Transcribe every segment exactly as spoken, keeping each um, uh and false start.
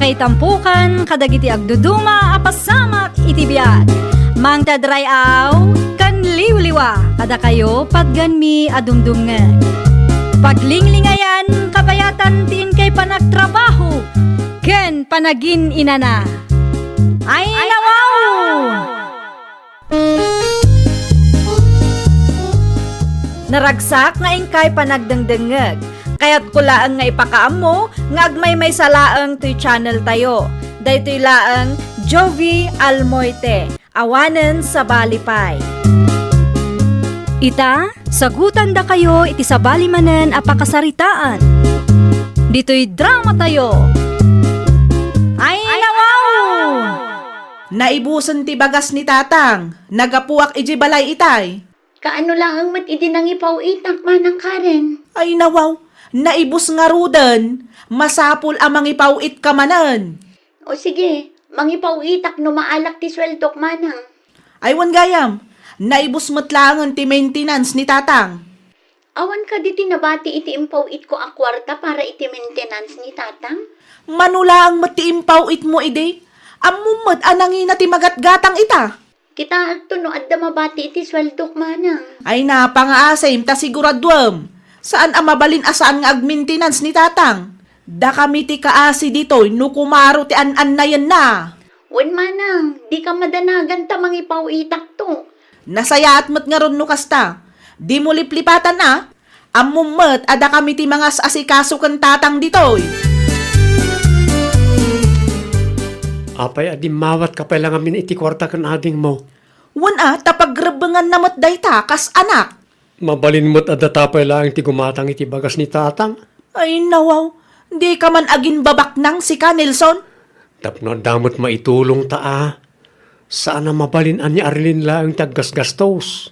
Itampukan kadagiti agduduma a pasamak iti biag. Mangted ray-aw ken liwliwa kadakayo patgenmi a dumdumngeg. Paglinglingayan, kabayatan ti inkay panagtrabaho ken panagin-inana. Ay, nawaw! Naragsak nga inkay panagdengdengngeg. Kayatko laeng nga ipakaammo nga agmaymaysa laeng toy channel tayo. Daytoy laeng Jovi Almoite, awanen sabali pay. Ita, sagutandakayo iti sabali manen a pakasaritaan. Ditoy drama tayo. Ay, nawaw! Naibusen ti bagas ni Tatang. Nagapuak idiay balay itay. Kaano laeng met idi nangipaw-itak, Manang Karen? Ay, nawaw. Naibus ngaruden. Masapul a mangipaw-itka manen. O sige, mangipaw-itak no maalak ti sueldok, Manang. Ay, wen gayam. Naibus met laengen ti maintenance ni Tatang. Awan kadi ti nabati iti impaw-itko a kuarta para iti maintenance ni Tatang? Mano laeng met ti impaw-itmo idi? Ammom met a nangina ti magatgatang ita. Kitaekto no adda mabati iti sueldok, Manang. Ay, napangaasim ta siguraduem. Saan a mabalin a saan nga agmaintenance ni Tatang. Dakami ti kaasi ditoy no kumaro ti an-annayenna. Wen, Manang, dika madanagan ta mangipaw-itakto. Nasayaat met ngarud no kasta. Dimo liplipatan a. Ammom met a dakami ti mangas-asikaso ken Tatang ditoy. Apay a dimmawatka pay la ngamin iti kuarta ken adingmo? Wen a, ta pagrebbenganna met dayta kas anak. Mabalin met a data pay laeng ti gumatang iti bagas ni Tatang. Ay, nawaw. Dika man agimbabaknang sika, Nelson? Tapno adda met maitulongta a. Saan a mabalin a ni Arlene laeng ti aggasgastos.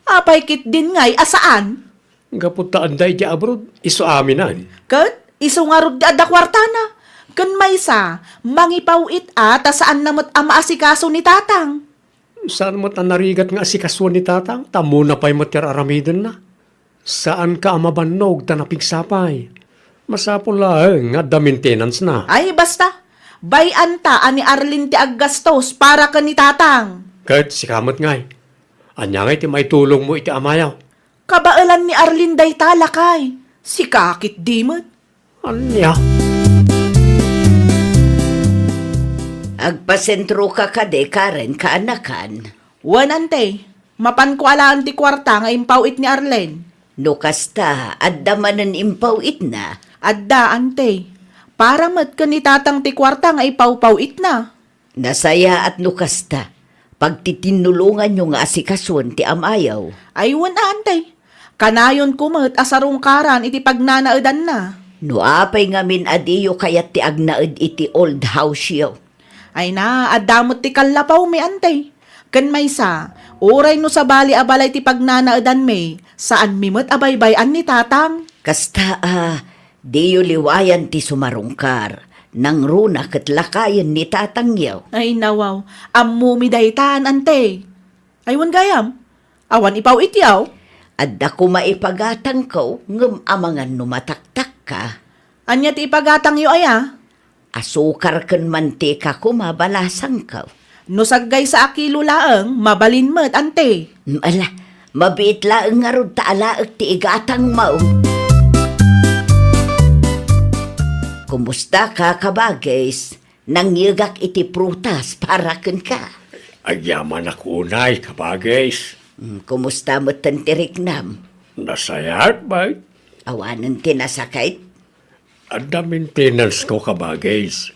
Apay ketdin ngay a saan? Gapu ta adda idiay abroad, isu aminan. Ket isu ngarud ti adda kuartana. Ken maysa, mangipaw-it a ta saanna met a maasikaso ni Tatang. Saan met a narigat nga asikasuen ni Tatang, ta ammona pay met ti ar-aramidenna. Saanka a mabannog ta napigsa pay. Masapul laeng nga adda maintenance-na. Ay, basta. Bay-anta a ni Arlene ti aggastos para ken ni Tatang. Ket sika met ngay. Ania ngay ti maitulongmo iti amayo? Kabaelan ni Arlene dayta, lakay. Sika ketdi met. Ania? Agpasentroka kadi, Karen, kaanakan? Wen, ante. Mapanko alaen ti kuarta nga impaw-it ni Arlene. No kasta, adda manen impaw-itna? Adda, ante. Para met ken ni Tatang ti kuarta nga ipawpaw-itna. Nasayaat no kasta. Pagtitinnulonganyo nga asikasuen ti amayo. Ay, wen a, ante. Kanayonko met a sarungkaran iti pagnanaedanna. No apay ngamin a diyo kayat ti agnaed iti old house-yo? Ay na, adda met ti kallapawmi, ante. Ken maysa, uray no sabali a balay ti pagnanaedanmi, saanmi met a baybay-an ni Tatang. Kasta a, diyo liwayan ti sumarungkar, nangruna ket lakayen ni Tatangyo. Ay, nawaw. Ammomi daytan, ante. Ay, wen gayam. Awan ipaw-ityaw? Adda koma ipagatangko, ngem amangan no mataktakka. Ania ti ipagatangyo aya? Asukar ken mantika koma balasangko. No saggaysa a kilo laeng, mabalin met, ante. Ala, mabiit laeng ngarud ta alaek ti igatangmo. Kumusta ka, kabagis? Nangyegak iti prutas para kenka. Agyamanak unay, kabagis. Mm, kumusta metten ti riknam? Nasayaat, bay. Awanen ti nasakit? Adda maintenance ko, kabagis.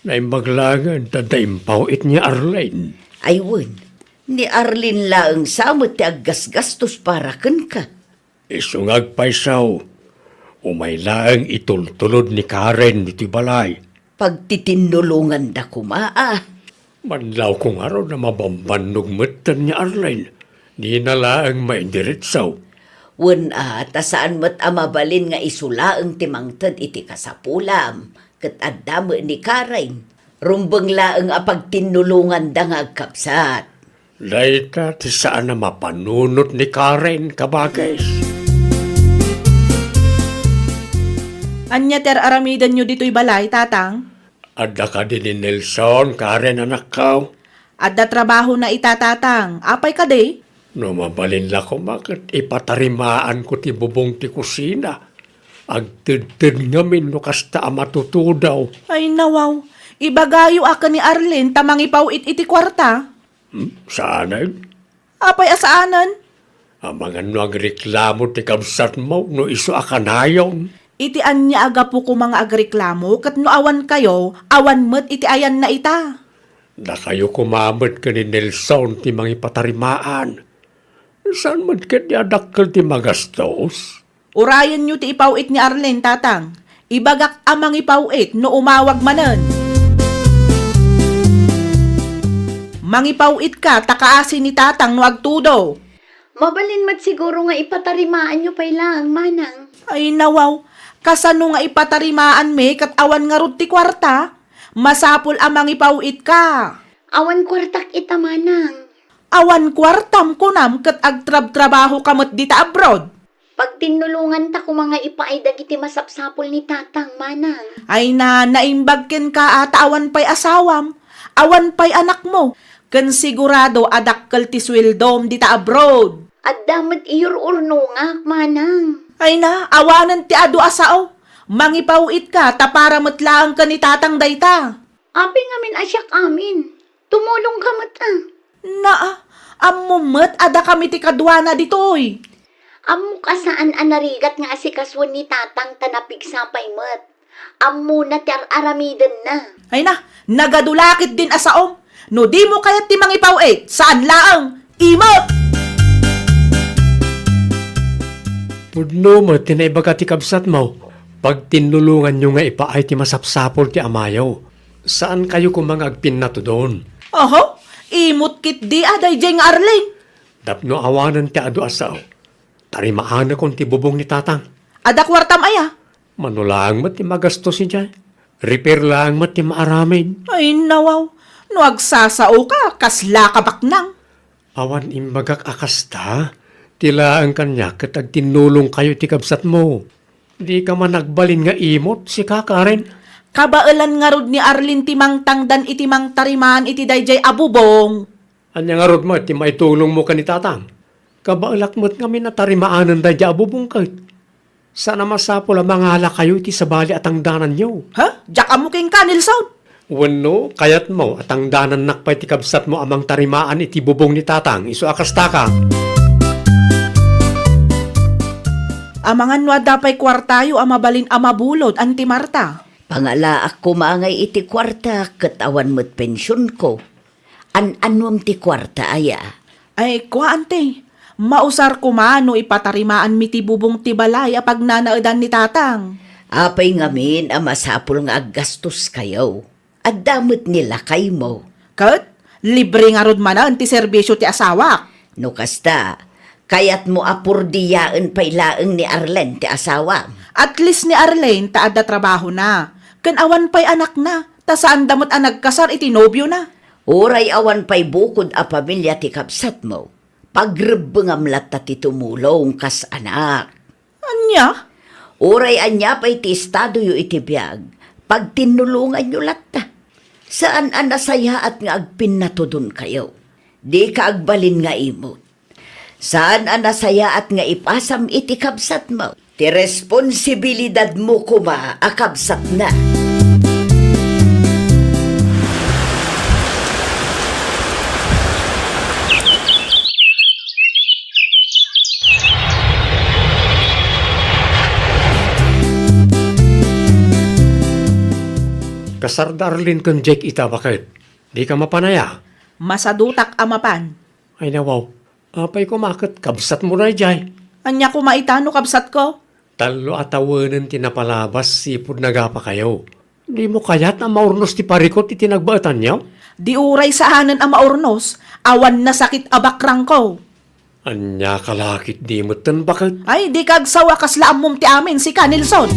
Naimbag laengen ta adda impaw-it ni Arlene. Ay wen, ni Arlene laeng sa met ti aggasgastos para kenka. Isu nga agpayso, umay laeng itultulod ni Karen ditoy balay. Pagtitinnulonganda koma a. Manlawko ngarud a mabambannog metten ni Arlene. Dina laeng maidiretso. Wen a, ta saan met a mabalin nga isu laeng ti mangted iti kasapulam, ket adda met ni Karen. Rumbeng laeng a pagtinnulonganda nga agkabsat. Dayta ti saan a mapanunot ni Karen, kabagis. Ania ti ar-aramidenyo ditoy balay, Tatang? Adda kadi ni Nelson, Karen, anakko? Adda trabahona ita, Tatang. Apay kadi? No mabalin la koma ket ipatarimaanko ti bubong ti kusina. Agtedted ngamin no kasta a matutudaw. Ay, nawaw. Ibagayo a ken ni Arlene ta mangipaw-it iti kuarta. Hmm, saanen? Apay a saanen? Amangan no agreklamo ti kabsatmo no isu a kanayon. Iti ania a gapu koma nga agreklamo ket no awan kayo, awan met iti ayanna ita. Dakayo koma met ken ni Nelson ti mangipatarimaan. Saan met ketdi a dakkel ti magastos? Urayenyo ti ipaw-it ni Arlene, Tatang. Ibagak a mangipaw-it no umawag manen. Mangipaw-itka ta kaasi ni Tatang no agtudo. Mabalin met siguro nga ipatarimaanyo pay laeng, Manang. Ay, nawaw. Kasano nga ipatarimaanmi ket awan ngarud ti kuarta? Masapul a mangipaw-itka. Awan kuartak ita, Manang. Awan kuartam kunam ket agtrabtrabahoka met dita abroad? Pagtinnulonganta koma nga ipaay dagiti masapsapul ni Tatang, Manang. Ay na, naimbag kenka a ta awan pay asawam, awan pay anakmo, ken sigurado a dakkel ti sueldom dita abroad. Adda met iyur-urnongak, Manang. Ay na, awanen ti adu a sao. Mangipaw-itka ta para met laeng ken ni Tatang dayta. Apay ngamin a siak amin? Tumulongka met, a. Naa, ammo met a dakami ti kaduana ditoy. Ammok a saan a narigat nga asikasuen ni Tatang ta napigsa pay met. Ammona ti ar-aramidenna. Ay na, nagadu la ketdin a saom. No dimo kayat ti mangipaw-it, saan laeng, imot! Pudno met ti naibaga ti kabsatmo. Pagtinnulonganyo nga ipaay ti masapsapul ti amayo. Saankayo koma nga agpinnatudon. Oho, imot ketdi a daydiay nga Arlene. Tapno awanen ti adu a sao, tarimaanakon ti bubong ni Tatang. Adda kuartam aya? Mano laeng met ti magastos idiay. Repair laeng met ti maaramid. Ay, nawaw. No agsasaoka, kasla ka baknang. Awan imbagak a kasta. Ti laeng kaniak ket agtinnulongkayo iti kabsatmo. Dika man agbalin nga imot, sika, Karen. Kabaelan ngarud ni Arlene ti mangtangdan iti mangtarimaan iti daydiay a bubong. Ania ngarud met ti maitulongmo ken ni Tatang? Kabaelak met ngamin a tarimaanen daydiay a bubong ket. Saan a masapul a mangalakayo iti sabali a tangdananyo. Ha? Diak ammo kenka, Nelson? Wenno, kayatmo a tangdanannak pay ti kabsatmo a mangtarimaan iti bubong ni Tatang, isu a kastaka? Amangan no adda pay kuartayo a mabalin a mabulod, Auntie Marta. Pangalaak koma ngay iti kuarta ket awan met pensionko. An-anuem ti kuarta aya? Ay, kua, Auntie. Mausar koma no ipatarimaanmi ti bubong ti balay a pagnanaedan ni Tatang. Apay ngamin a masapul nga aggastoskayo? Adda met ni lakaymo. Ket, libre ngarud manen ti serbisio ti asawak. No kasta, kayatmo a purdiaen pay laeng ni Arlene ti asawam? At least ni Arlene ta adda trabahona, ken awan pay anakna, ta saanda met a nagkasar iti nobiona. Uray awan pay bukod a pamilia ti kabsatmo, pagrebbengam latta ti tumulong kas anak. Ania? Uray ania pay ti estadoyo iti biag, pagtinnulonganyo latta. Saan a nasayaat nga agpinnatudonkayo. Dika agbalin nga imot. Saan a nasayaat nga ipasam iti kabsatmo ti responsibilidadmo koma a kabsatna. Kasar da Arlene ken Jake ita, baket. Dika mapan aya? Masadutak a mapan. Ay, nawaw. Apay koma ket kabsatmo daydiay? Ania koma ita no kabsatko? Tallo a tawenen ti napalabas sipud nagapakayo. Dimo kayat a maurnos ti parikut iti nagbaetanyo? Di uray saanen a maurnos, awan nasakit a bakrangko. Ania ka la ketdi metten, baket? Ay, dika agsawa, kasla ammom ti amin, sika, Nelson.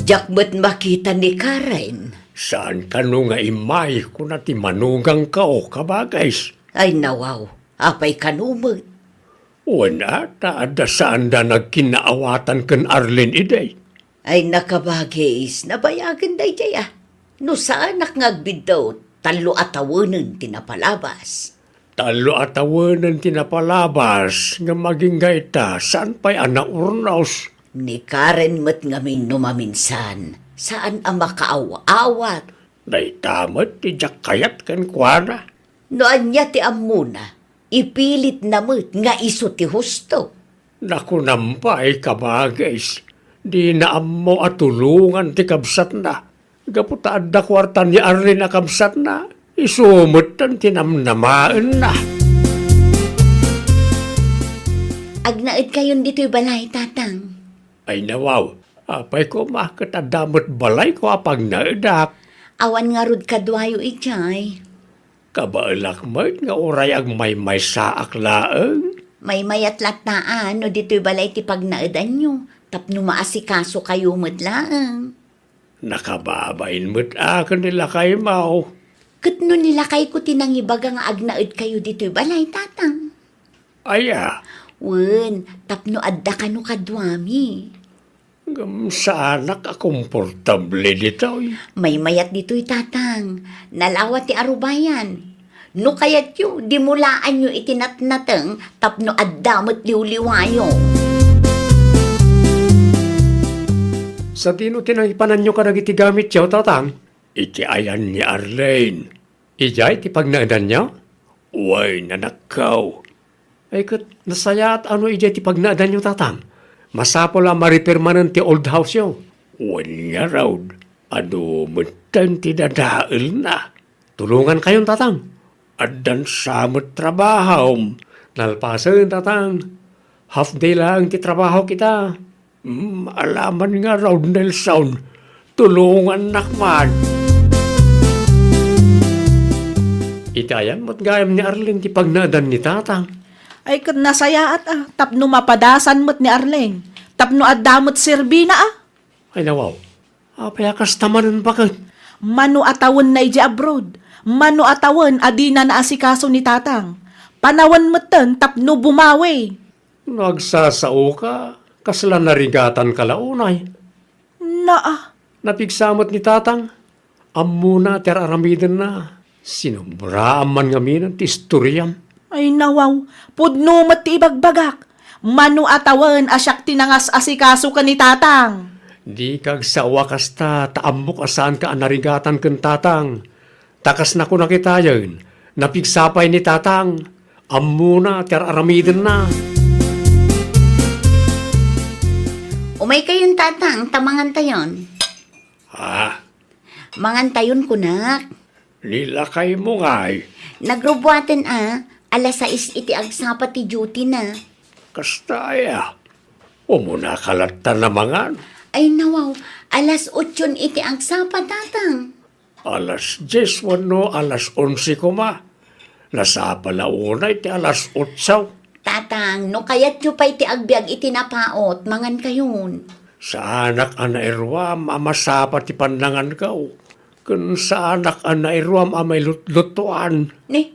Diak met makita ni Karen. Saan kano nga immay, kuna ti manugangko, kabagis. Ay, nawaw, apay kano met? Wen a, ta adda saanda nagkinnaawatan ken Arlene idi. Ay, nakabagis, nabayagen daydiay a. No saanak nga agbiddut, tallo a tawenen ti napalabas. Tallo a tawenen ti napalabas, ngem agingga ita, saan pay a naurnos. Ni Karen met ngamin no maminsan, saan a makaaw-awat. Dayta met ti diak kayat kenkuana. No ania ti ammona, ipilitna met nga isu ti husto. Nakunam pay, kabagis, dina ammo a tulongan ti kabsatna. Gapu ta adda kuarta ni Arlene a kabsatna, isu metten ti namnamaenna. Agnaedkayon ditoy balay, Tatang? Ay, nawaw, apay koma, ket adda met balayko a pagnaedak. Awan ngarud kaduayo idiay. Kabaelak met nga uray agmaymaysaak laeng. Maymayat latta a no ditoy balay ti pagnaedanyo, tapno maasikasokayo met laeng. Nakababain met a ken ni lakaymo. Ket no ni lakayko ti nangibaga nga agnaedkayo ditoy balay, Tatang? Aya? Wen, tapno adda kano kaduami. Ngem saanak a komportable ditoy. Maymayat ditoy, Tatang. Nalawa ti arubayan. No kayatyo, dimulaanyo iti natnateng tapno adda met liwliwayo. Sadino ti nangipananyo kadagiti gamityo, Tatang? Iti ayan ni Arlene. Idiay ti pagnaedanyo? Wen, anakko. Ay, ket nasayaat a no idiay ti pagnaedanyo, Tatang. Masapul a ma-repair manen ti old house-yo. Wen ngarud, adu metten ti dadaelna. Tulongankayon, Tatang. Addan sa met trabahom. Nalpasen, Tatang. Half day laeng ti trabahok ita. Mm, alaman ngarud, Nelson. Tulongannak man. Iti ayan met gayam ni Arlene ti pagnaedan ni Tatang. Ay, ket nasayaat a, tapno mapadasan met ni Arlene, tapno adda met serbina a. Ay, nawaw, apay a kasta manen baket? Mano a tawen na idiay abroad, mano a tawen a dina naasikaso ni Tatang. Panawen metten tapno bumawi. No agsasaoka, kasla narigatanka la unay? Naa. Napigsa met ni Tatang. Ammona ti ar-aramidenna. Sinobraan man ngamin ti istoriam. Ay, nawaw, pudno met ti ibagbagak. Mano a tawen a siak ti nangas-asikaso ken ni Tatang? Dika agsao a kasta, ta ammok a saanka a narigatan ken Tatang. Ta kas nakunak itayen, napigsa pay ni Tatang, ammona ti ar-aramidenna. Umaykayon, Tatang, ta mangantayon. Ah? Mangantayon, kunak. Ni lakaymo ngay? Nagrubuaten a, alas sais iti agsapa ti duty na. Kasta aya? Umunaka latta a mangan? Ay, nawaw, alas otson iti agsapa, Tatang. Alas dies wenno alas onse koma. Nasapa la unay ti alas otso. Tatang, no kayatyo pay ti agbiag iti napaut, mangankayon. Saanak a nairuam a masapa ti pannanganko, ken saanak a nairuam a mailutlutuan. Ni,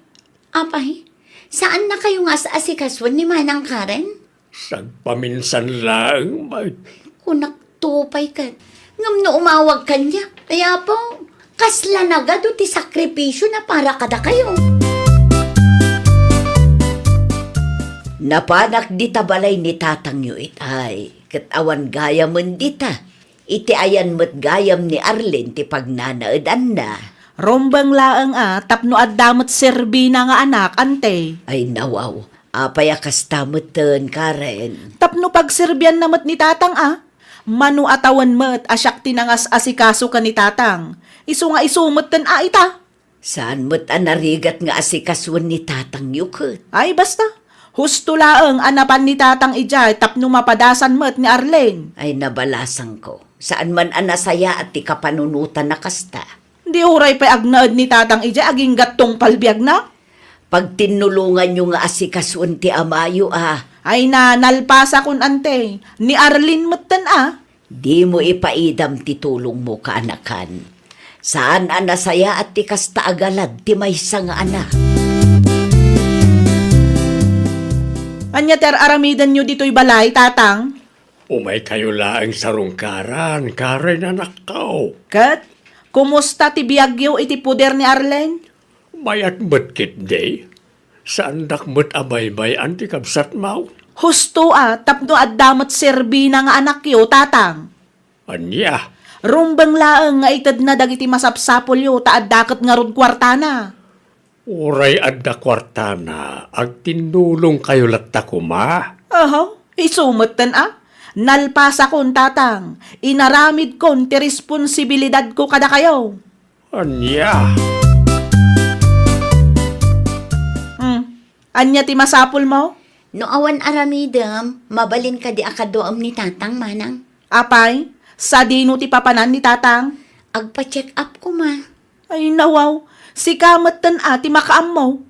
apay, saannakayo nga as-asikasuen ni Manang Karen? Sagpaminsan laeng met. Kunak to pay ket. Ngem no umawag kaniak, ay Apo, kasla nagadu ti sakripisio na para kadakayo. Napanak dita balay ni tatangyo itay, ket awan gayamen dita. Iti ayan met gayam ni Arlene ti pagnanaedanna. Rumbeng laeng a tapno adda met serbina nga anak, ante. Ay, nawaw. Apay a kasta metten, Karen? Tapno pagserbianna met ni tatang a. Mano a tawen met a siak ti nangas-asikaso ken ni tatang. Isu nga isu metten a ita. Saan met a narigat nga asikasuen ni tatangyo ket? Ay, basta. Husto laeng a napan ni tatang idiay tapno mapadasan met ni Arlene. Ay, nabalasangko. Saan man a nasayaat ti kapanunotan a kasta. Di uray pay agnaed ni tatang idiay agingga tungpal biagna? Pagtinnulonganyo nga asikasuen ti amayo a. Ay na, nalpasakon, ante. Ni Arlene metten a. Dimo ipaidam ti tulongmo, kaanakan. Saan a nasayaat ti kasta a galad ti maysa nga anak. Ania ti ar-aramidenyo ditoy balay, Tatang? Umaykayo laeng sarungkaran, karay nanakkaw. Ket, kumusta ti biagyo iti poder ni Arlene? Mayat met ketdi. Saandak met a baybay-an ti kabsatmo. Husto a, tapno adda met serbina nga anakyo, Tatang. Ania? Rumbeng laeng nga itedna dagiti masapsapulyo ta adda ket ngarud kuartana. Uray adda kuartana, agtinnulongkayo latta koma. Ahaw, isu metten a. Nalpasakon, Tatang. Inaramidkon ti responsibilidadko kadakayo. Ania? Hmm. Ania ti masapulmo? No awan aramidem, mabalin kadi a kaduaem ni Tatang, Manang? Apay, sadino ti papanan ni Tatang? Agpa-check up koma. Ay, nawaw. Sika metten a ti makaammo.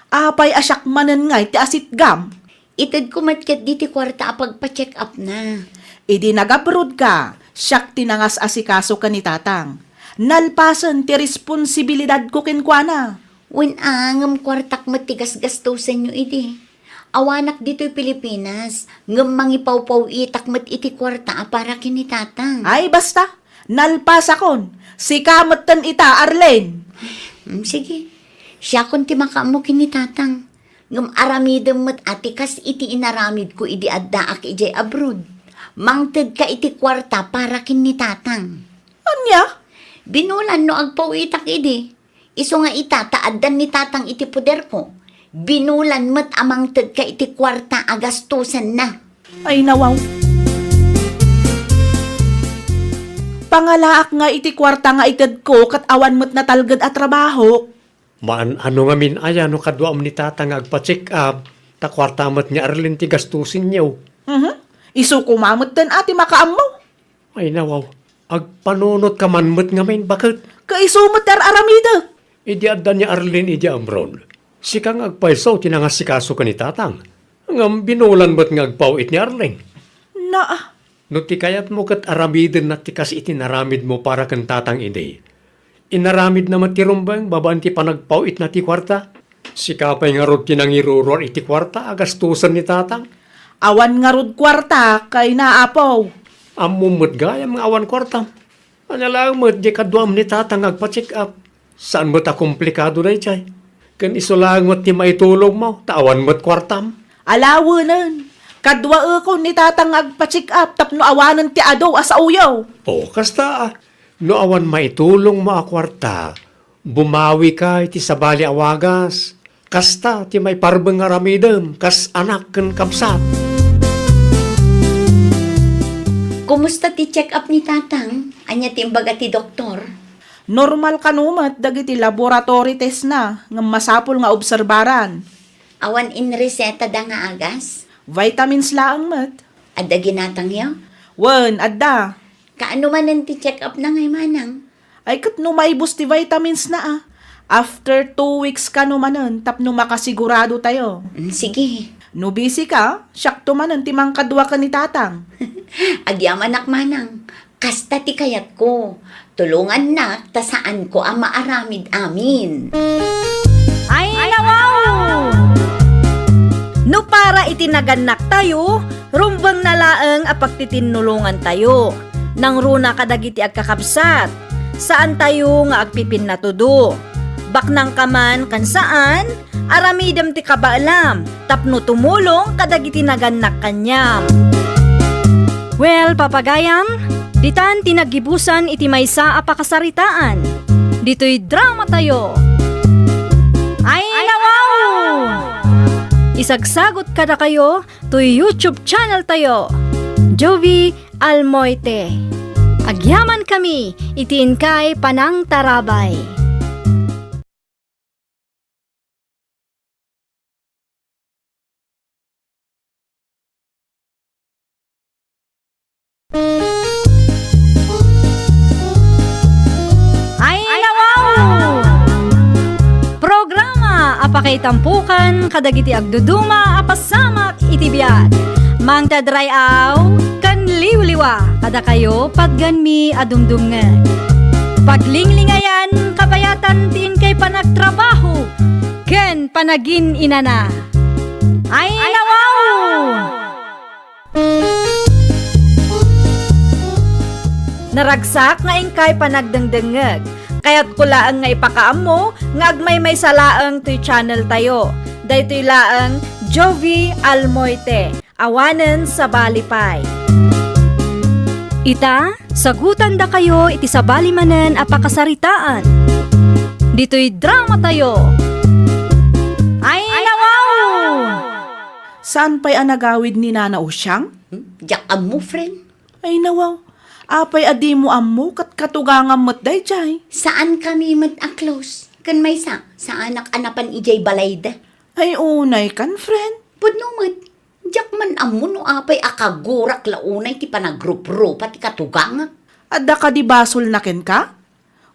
Apay a siak manen ngay ti asitgam? Itedko met ketdi ti kuarta a pagpa-check up na. Idi nag-abroad ka, siak ti nangas-asikaso ken ni Tatang. Nalpasen ti responsibilidadko kenkuana. Wen a, ngem kuartak met ti gasgastosenyo idi. Awanak ditoy Pilipinas, ngem mangipawpaw-itak met iti kuarta a para ken ni Tatang. Ay, basta! Nalpasakon! Sika metten ita, Arlene! Mm, sige. Siakon ti makaammo ken ni Tatang. Ngem aramidem met a ti kas iti inaramidko idi addaak idiay abroad. Mangtedka iti kuarta para ken ni Tatang. Ania? Binulan no agpaw-itak idi. Isu nga ita ta addan ni Tatang iti poderko. Binulan met a mangtedka iti kuarta a gastosenna. Ay, nawaw. Pangalaak nga iti kuarta nga itedko ket awan met natalged a trabahok. Maan-ano ngamin aya no kaduam ni Tatang nga agpa-check up, ta kuarta met ni Arlene ti gastosenyo. Mhm. Isu koma metten a ti makaammo. Ay, nawaw. Agpanunotka man met ngamin, baket. Kaiso met ti ar-aramidek. Idi adda ni Arlene idi abroad, sika nga agpayso ti nangasikaso ken ni Tatang. Ngem binulan met nga agpaw-it ni Arlene. Naa. No ti kayatmo ket aramidenna ti kas iti naramidmo para ken Tatang idi, inaramidna met ti rumbeng babaen ti panagpaw-itna ti kuarta. Sika pay ngarud ti nangiruruar iti kuarta a gastosen ni Tatang. Awan ngarud kuarta, kayna, Apo. Ammom met gayam nga awan kuartam. Ania laeng met diay kaduam ni Tatang nga agpa-check up. Saan met a komplikado daydiay. Ken isu laeng met ti maitulongmo, ta awan met kuartam. Alawenen, kaduaekon ni Tatang nga agpa-check up tapno awanen ti adu a saoyo. O, kasta, a. No awan maitulongmo a kuarta, bumawika iti sabali a wagas. Kasta ti maiparbeng nga aramidem kas anak ken kabsat. Kumusta ti check-up ni Tatang? Ania ti imbaga ti doktor? Normal kano met dagiti laboratory test na ngem masapul nga obserbaran. Awan inresetada nga agas? Vitamins laeng met. Adda ginatangyo? Wen, adda. Kaano manen ti check-up na ngay manang? Ay, ket no maibus ti vitamins na, a. After two weeks kano manen tapno makasigurado tayo. Mm, sige. No busy ka, siakto manen ti mangkadua ken ni Tatang. Agyamanak manang. Kasta ti kayatko. Tulongannak ta saanko a maaramid amin. Ay, nawaw! No para iti nagannaktayo, rumbengna laeng a pagtitinnolongantayo. Nangruna kadagiti agkakabsat, saantayo nga agpipinnatudo. Baknangka man ken saan, aramidem ti kabaelam tapno tumulong kadagiti nagannak kaniam. Well, papagayam, ditan ti naggibusan iti maysa a pakasaritaan. Ditoy dramatayo. Ay, nawaw! Isagsagot kadakayo toy YouTube channel tayo, Jovie Almoite. Agyamankami iti inkay panangtarabay. Ay, nawaw! Programa a pakaitampukan kadagiti agduduma a pasamak iti biag. Mangted ray-aw ken liwliwa kadakayo patgenmi a dumdumngeg. Paglinglingayan kabayatan ti inkay panagtrabaho ken panagin-inana. Ay, nawaw! Naragsak nga inkay panagdengdengngeg. Kayatko laeng nga ipakaammo nga agmaymaysa laeng toy channel tayo. Daytoy laeng Jovie Almoite, awanen sabali pay. Ita, sagutandakayo iti sabali manen a pakasaritaan. Ditoy drama tayo. Ay, nawaw! Saan pay a nagawid ni Nana Usyang? Hmm? Diak ammo, friend. Ay, nawaw. Apay a dimo ammo ket katugangam met daydiay? Saan kami met a close. Ken maysa, saanak a napan idiay balayda. Ay, unay kan, friend. Pudno met. Diak man ammo no apay a kagurak la unay ti panagruprupa ti katugangak. Adda kadi basolna kenka?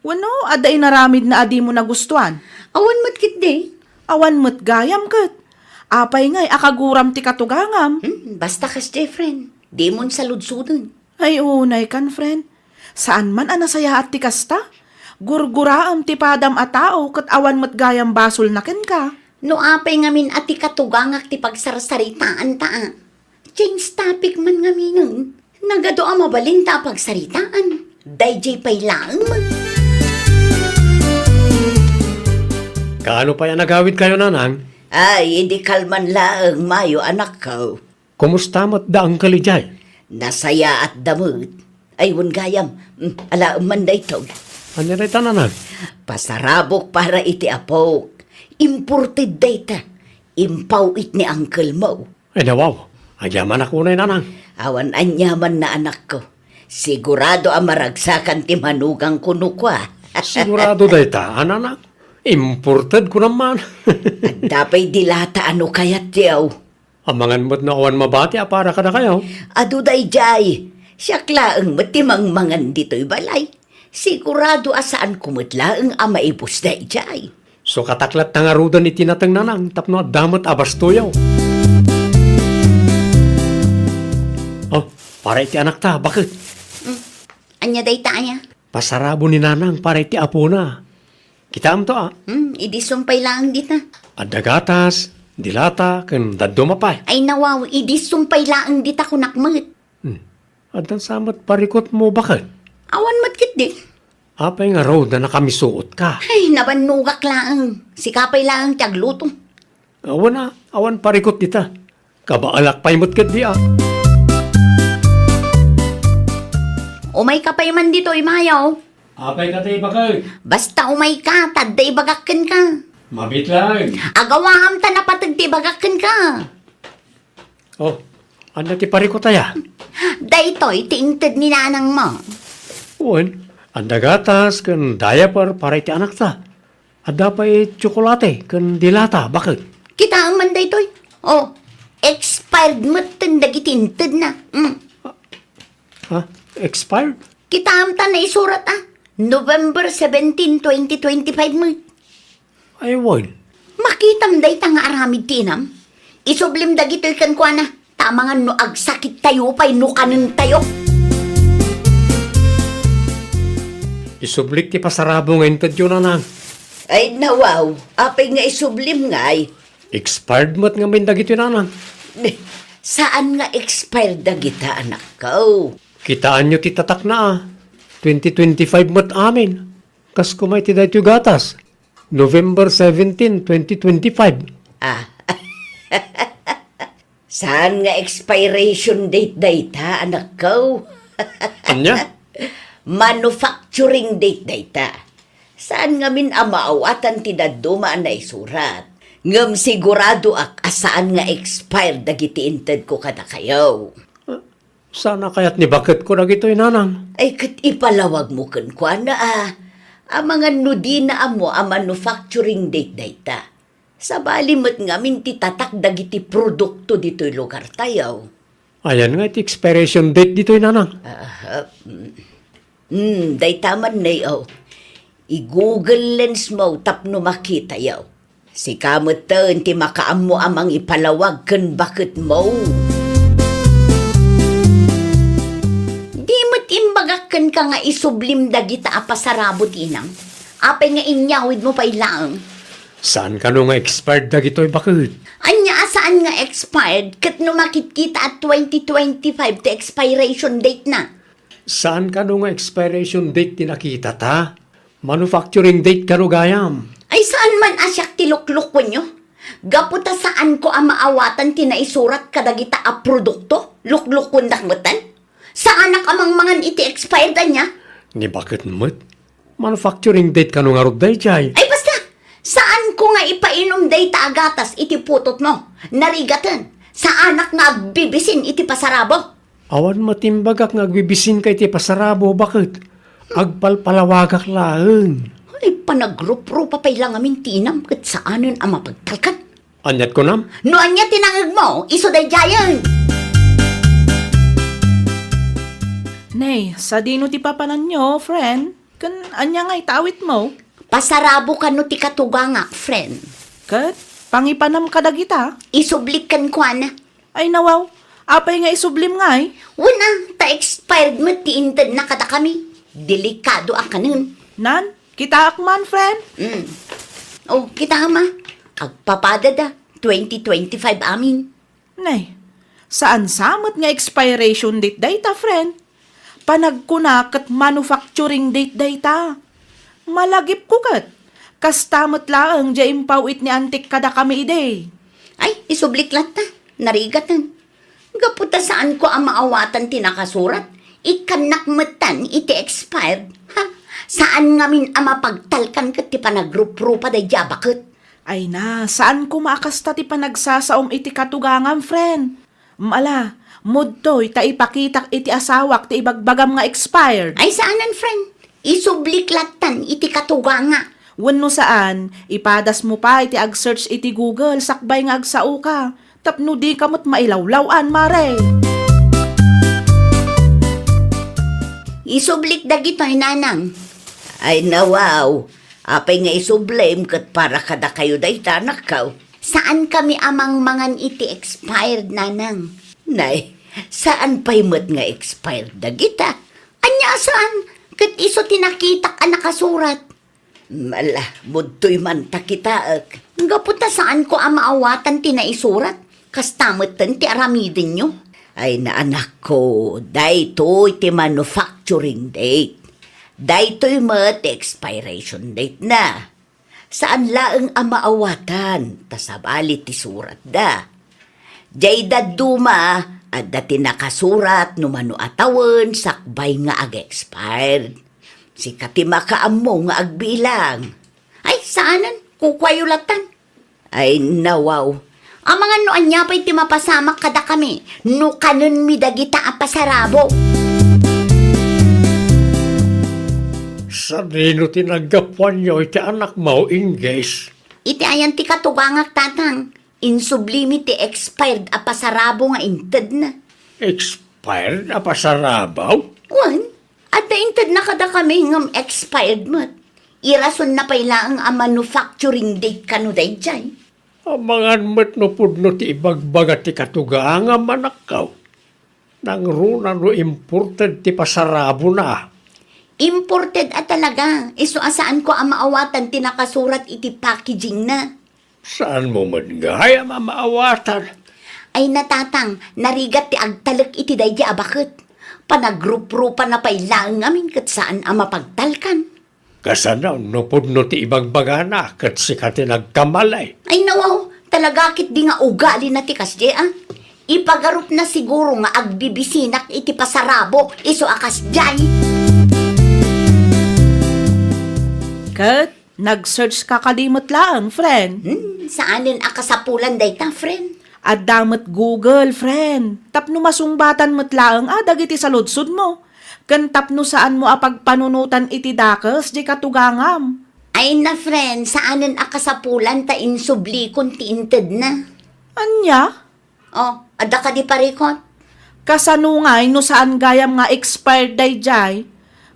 Wenno, adda inaramidna a dimo nagustuan? Awan met ketdi. Awan met gayam ket. Apay ngay a kaguram ti katugangam? Hmm, basta kas, friend. Dimon saludsoden. Ay, unay kan, friend. Saan man a nasayaat ti kasta? Gurguraem ti padam a tao ket awan met gayam basolna kenka. No apay ngamin a ti katugangak ti pagsarsaritaanta a. Change topic man ngaminen. Nagadu a mabalinta a pagsaritaan. Daydiay pay laeng met. Kaano pay a nagawidkayo, Nanang? Ay, idi kalman laeng mayo, anakko. Kumusta met da Uncle idiay? Nasayaatda met. Ay, wen gayam. Mm, alaem man daytoy. Ania dayta, Nanang? Pasarabok para iti apok. Imported dayta. Impaw-it ni uncle mo. Ay, nawaw. Agyamanak unay, Nanang. Awan aniamanna, anakko. Sigurado a maragsakan ti manugangko no kua. Sigurado dayta, a, Nanang? Imported ko naman. Adda pay dilata a no kayatyo. Amangan met no awan mabati a para kadakayo. Adu daydiay. Siak laeng met ti mangmangan ditoy balay. Sigurado a saanko met laeng a maibus daydiay. Sukatak latta ngaruden iti nateng, Nanang, tapno adda met a bastoyo. Oh, para iti anakta, baket. Mm. Ania dayta aya? Pasarabo ni Nanang para iti apona. Kitaem to, a? Hmm, idi sumpay laeng dita. Adda gatas, dilata, ken dadduma pay. Ay, nawaw, idi sumpay laeng dita kunak met. Hmm. Addan sa met parikutmo, baket? Awan met ketdi. Apay ngarud a nakamisuotka? Ay, nabannogak laeng. Sika pay laeng ti agluto. Awan a, awan parikut dita. Kabaalak pay met ketdi a. Umayka pay man ditoy, mayo. Apay kadi, baket? Basta umayka, ta adda ibagak kenka. Mabiit laeng. Agawaam ta napateg ti ibagak kenka. Oh, ania ti parikut aya? Daytoy ti inted ni nanangmo. Wen, adda gatas ken diaper para iti anakta. Adda pay tsokolate ken dilata, baket. Kitaem man daytoy. Oh, expired metten dagiti intedna. Mm. Ha? Expired? Kitaem ta naisurat a November seventeen, twenty twenty-five met. Ay, wen. Makitam dayta nga aramid ti inam? Isublim dagitoy kenkuana, ta amangan no agsakittayo pay no kanentayo. Isublik ti pasarabo nga intedyo, nanang. Ay, nawaw, apay nga isublim ngay? Expired met ngamin dagitoy, nanang. Saan nga expired dagita, anakko? Kitaanyo ti tatakna a. Twenty twenty-five met amin. Kas kuma iti daytoy gatas. November seventeen, twenty twenty-five. Ah. Saan nga expiration date dayta, anakko? Ania? Manufacturing date dayta. Saan ngamin a maawatan ti dadduma a naisurat. Ngem siguradoak a saan nga expired dagiti intedko kadakayo. Saan a kayat ni baketko dagitoy, nanang? Ay, ket ipalawagmo kenkuana a. Amangan no dina ammo a manufacturing date dayta. Sabali met ngamin ti tatak dagiti produkto ditoy lugartayo. Ayan nga iti expiration date ditoy, nanang. Ah, mm. Hmm, dayta man, nay, oh. I-Google Lens mo tapno makitayo. Sika metten ti makaammo a mangipalawag ken baketmo. Di met imbagak kenka nga isublim dagita a pasarabo ti inam? Apay nga inyawidmo pay laeng? Saan kano nga expired dagitoy, baket? Ania a saan nga expired ket no makitkita a twenty twenty-five ti expiration date na? Saan kano nga expiration date ti nakitata? Manufacturing date kano gayam? Ay, saan man a siak ti luklukuenyo? Gapu ta saanko a maawatan ti naisurat kadagita a produkto, luklukuendak metten. Saanak a mangmangan iti expired ania? Ni baket met? Manufacturing date kano ngarud daydiay? Ay, basta! Saanko nga ipainum dayta a gatas iti putotmo. Narigaten, saanak nga agbibisin iti pasarabo. Awan met imbagak nga agbibisinka iti pasarabo, baket? Agpalpalawagak laeng. Ay, panagruprupa pay la ngamin ti inam ket saanen a mapagtalkan. Aniat kunam? No ania ti nangegmo, isu daydiayen. Nay, sadino ti papananyo, friend? Ken ania nga ita awitmo? Pasarabo kano ti katugangak, friend. Ket pangipanam kadagita? Isublik kenkuana. Ay, nawaw, apay nga isublim ngay? Wen a, ta expired met ti intedna kadakami. Delikado a kanen. Nan, kitaak man, friend. Mm. Oh, kita ma. Agpapadada, twenty twenty-five amin. Nay, saan sa met nga expiration date dayta, friend? Panagkuna ket manufacturing date dayta. Malagipko ket, kasta met laeng diay impaw-it ni antik kadakami idi. Ay, isublik latta. Narigaten. Gapu ta saanko a maawatan ti nakasurat, ikkannak metten iti expired. Ha? Saan ngamin a mapagtalkan ket ti panagruprupa daydiay a baket. Ay na, saan koma a kasta ti panagsasaom iti katugangam, friend. Mala, mudtoy ta ipakitak iti asawak ti ibagbagam nga expired. Ay, saanen, friend. Isublik lattan iti katuganga. Wenno saan, ipadasmo pay ti ag-search iti Google sakbay nga agsaoka. Tapno dika met mailawlaw-an, mare. Isublik dagitoy, nanang. Ay, nawaw. Apay nga isublim ket para kadakayo dayta, anakko? Saankami a mangmangan iti expired, nanang. Nay, saan pay met nga expired dagita? Ania a saan? Ket isu ti nakitak a nakasurat. Mala, mudtoy man ta kitaek. Gapu ta saanko a maawatan ti naisurat, kasta metten ti aramidenyo. Ay, na, anakko, daytoy ti manufacturing date. Daytoy met ti expiration date na. Saan laeng a maawatan, ta sabali ti suratda. Diay dadduma, adda ti nakasurat no mano a tawen sakbay nga ag-expired. Sika ti makaammo nga agbilang. Ay, saanen, kukuayo lattan. Ay, nawaw. Amangan no ania pay ti mapasamak kadakami, no kanenmi dagita a pasarabo. Sadino ti naggapuanyo iti anakmo, Inggis? Iti ayan ti katugangak, tatang. Insublimi ti expired a pasarabo nga intedna. Expired a pasarabo? Wen, adda intedna kadakami ngem expired met. Irasonna pay laeng a manufacturing date kano daydiay. Amangan met no pudno ti ibagbaga ti katugangam, anakko. Nangruna no imported ti pasarabona. Imported a talaga, isu a saanko a maawatan ti nakasurat iti packagingna. Saanmo met gayam a maawatan? Ay, natatang, narigat ti agtalek iti daydi a baket. Panagruprupa na pay laeng ngamin ket saan a mapagtalkan. Kasano no pudno ti ibagbagana ket sika ti nagkamali? Ay, nawaw, talaga ket di nga ugalina ti kasdiay, a? Ipagarupna siguro nga agbibisinak iti pasarabo, isu a kasdiay. Ket nag-search ka kadi met laeng, friend? Hmm, saanen a kasapulan dayta, friend? Adda met Google, friend. Tapno masungbatan met laeng a dagiti saludsodmo. Ken tapno saanmo a pagpanunotan iti dakes diay katugangam. Ay na, friend, saanen a kasapulan ta insublikon ti intedna. Ania? Oh, adda kadi parikot? Kasano ngay no saan gayam nga expired daydiay?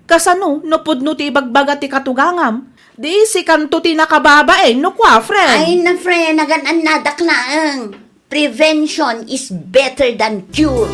Kasano no pudno ti ibagbaga ti katugangam? Di sikanto ti nakababain no kua, friend? Ay na, friend, nagan-annadak laeng. Prevention is better than cure.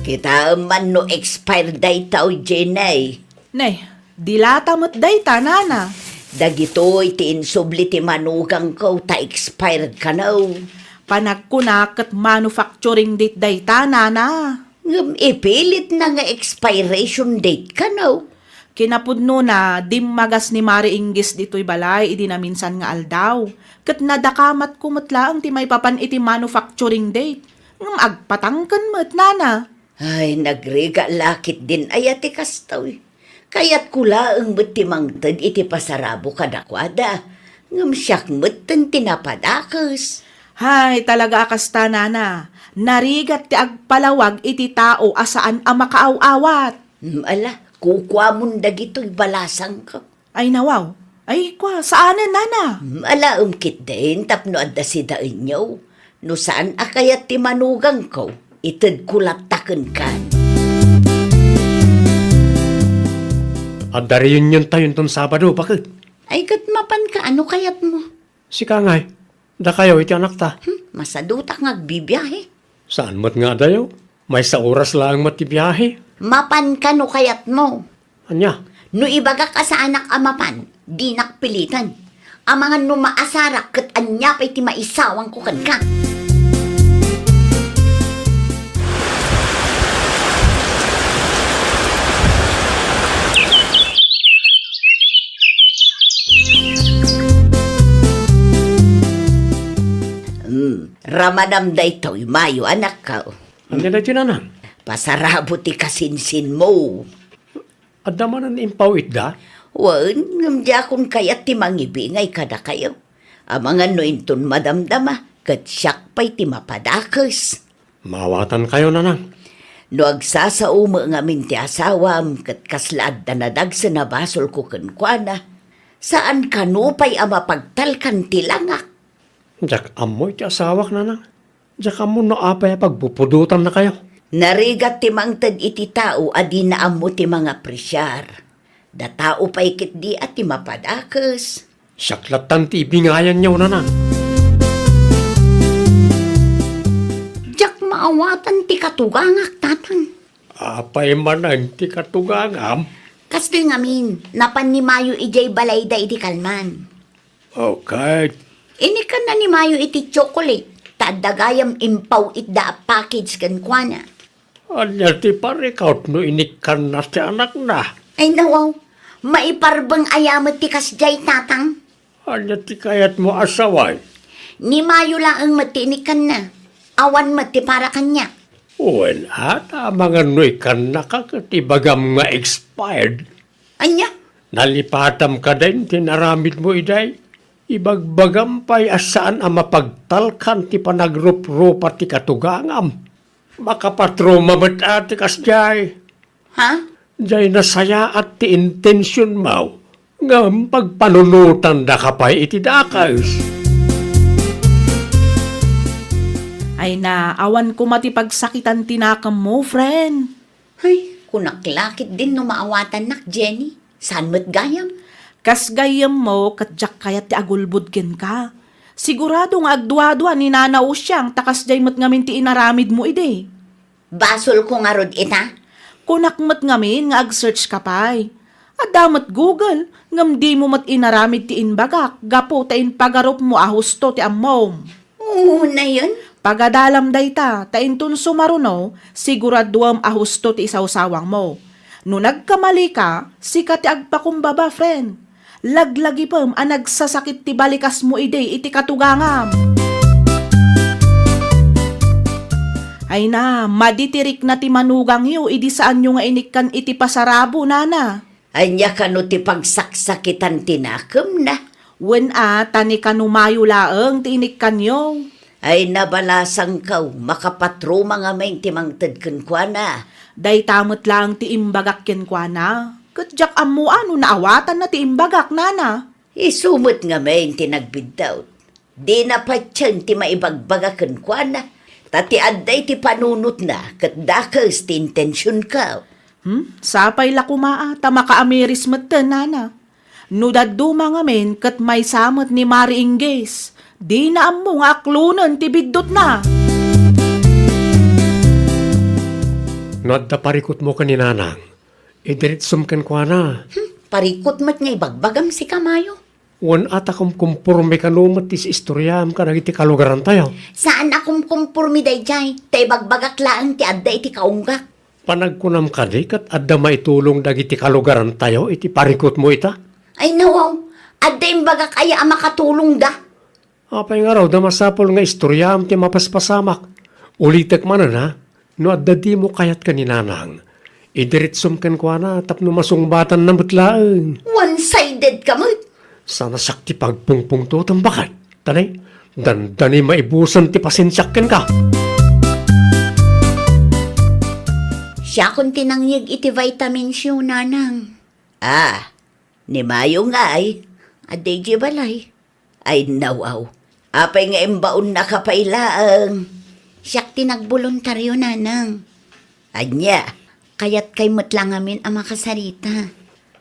Kitaem man no expired dayta, Jenny. Nay, Di lata met dayta, nana. Dagitoy ti insubli ti manugangko ta expired kano. Panagkunak ket manufacturing date dayta, nana. Ngem ipilitna nga expiration date kano. Kinapudnona, dimmagas ni Mari Inggis ditoy balay idi naminsan nga aldaw. Ket nadakamatko met laeng ti maipapan iti manufacturing date. Ngem agpatangken met, nana. Ay, nagrigat la ketdin aya ti kastoy. Kayatko laeng met ti mangted iti pasarabo kadakuada. Ngem siak metten ti napadakes. Hay, talaga a kasta, nana. Narigat ti agpalawag iti tao a saan a makaaw-awat. Mm, ala, kukuamon dagitoy balasangko. Ay, nawaw. Ay, kua, saanen, nana? Mm, alaem ketdin tapno adda sidaenyo. No saan a kayat ti manugangko, itedko latta kenkan. Adda reuniontayo inton Sabado, baket. Ay, ket mapanka, ano kayatmo? Sika ngay, dakayo iti anakta. Hmm, masadutak nga agbibiahe. Saan met nga adayo? Maysa oras laeng met ti biahe. Mapanka no kayatmo. Ania? No ibagak a saanak a mapan, dinak piliten. Amangan no maasarak ket ania pay ti maisawangko kenka. Hmm, ramanam daytoy, Mayo, anakko. Ania daytoy, nanang? Pasarabo ti kasinsinmo. Adda manen impaw-itda? Wen, ngem diakon kayat ti mangibingay kadakayo. Amangan no inton madamdama, ket siak pay ti mapadakes. Maawatankayo, nanang. No agsasao met ngamin ti asawam, ket kasla adda nadagsen a basolko kenkuana, saan kano pay a mapagtalkan ti langak. Diak ammo iti asawak, nanang. Diak ammo no apay a pagpupudotannakayo. Narigat ti mangted iti tao a dina ammo ti mangapresiar. Da tao pay ketdi a ti mapadakes. Siak lattan ti ibingayanyo, nanang. Diak maawatan ti katugangak, tatang. Apay manen ti katugangam? Kastoy ngamin, napan ni Mayo idiay balayda idi kalman. Okay. Inikkanna ni Mayo iti chocolate, ta adda gayam impaw-itda a package kenkuana. Ania ti parikawt no inikkanna ti anakna? Ay, nawaw. Maiparbeng aya met ti kasdiay, tatang? Ania ti kayatmo a sawen? Ni Mayo laeng met ti inikkanna. Awan met ti para kaniak. Wen, a, ta amangan no ikkannaka ket ibagam nga expired. Ania? Nalipatam kadin ti inaramidmo idiay? Ibagbagam pay a saan a mapagtalkan ti panagruprupa ti katugangam. Makapatruma met a ti kasdiay. Ha? Diay nasayaat ti intensionmo, ngem pagpanunotandaka pay iti dakes. Ay na, awan koma ti pagsakitan ti nakemmo, friend. Ay, kunak la ketdin no maawatannak, Jenny. Saan met gayam? Kas gayyemmo, ket diak kayat ti agulbod kenka. Sigurado nga agduadua ni Nana Usiang ta kasdiay met ngamin ti inaramidmo idi. Basolko ngarud ita? Kunak met ngamin nga ag-search ka pay. Adda met Google, ngem dimo met inaramid ti imbagak gapu ta impagarupmo a husto ti ammom. Unayen? Pagadalam dayta, ta inton sumaruno, siguraduem a husto ti isawsawangmo. No nagkamalika, sika ti agpakumbaba, friend. Laglagipem a nagsasakit ti balikasmo idi iti katugangam. Ay na, madi ti rikna ti manugangyo idi saanyo nga inikkan iti pasarabo, nana. Ania kano ti pagsaksakitan ti nakemna? Wen a, ta ni kano Mayo laeng ti inikkanyo. Ay, nabalasangko, makapatruma ngamin ti mangted kenkuana. Dayta met laeng ti imbagak kenkuana. Ket diak ammo a no naawatanna ti imbagak, nana. Isu met ngamin ti nagbiddut. Dina patien ti maibagbaga kenkuana, ta ti adda iti panunotna ket dakes ti intensionko. Hmm? Sapay la koma a, ta makaamiris metten, nana. No dadduma ngamin ket maysa met ni Mari Inggis, dina ammo nga aklonen ti biddutna. No adda parikutmo ken ni Nanang, idiritsom kenkuana. Hmm, Parikut met nga ibagbagam sika, Mayo. Wen a ta kumkumporme kano met ti istoriam kadagiti kalugarantayo? Saan a kumkumporme daydiay, ta ibagbagak laeng ti adda iti kaunggak. Panagkunam kadi ket adda maitulong dagiti kalugarantayo iti parikutmo ita? Ay, nawaw, adda imbagak aya a makatulongda? Apay ngarud a masapul nga istoriaam ti mapaspasamak? Ulitek manen, ha? No adda dimo kayat ken ni Nanang, idiretsom kenkuana tapno masungbatanna met laeng. One-sided ka met. Sana siak ti pagpungpungtotem, baket. Tanay, dandani maibusen ti pasensiak kenka. Siakon ti nangyeg iti vitamins yo, Nanang. Ah, ni Mayo ngay? Adda idiay balay. Ay, nawaw. Apay nga imbaonnaka pay laeng? Siak ti nagboluntario, Nanang. Ania? Kayatkay met la ngamin a makasarita.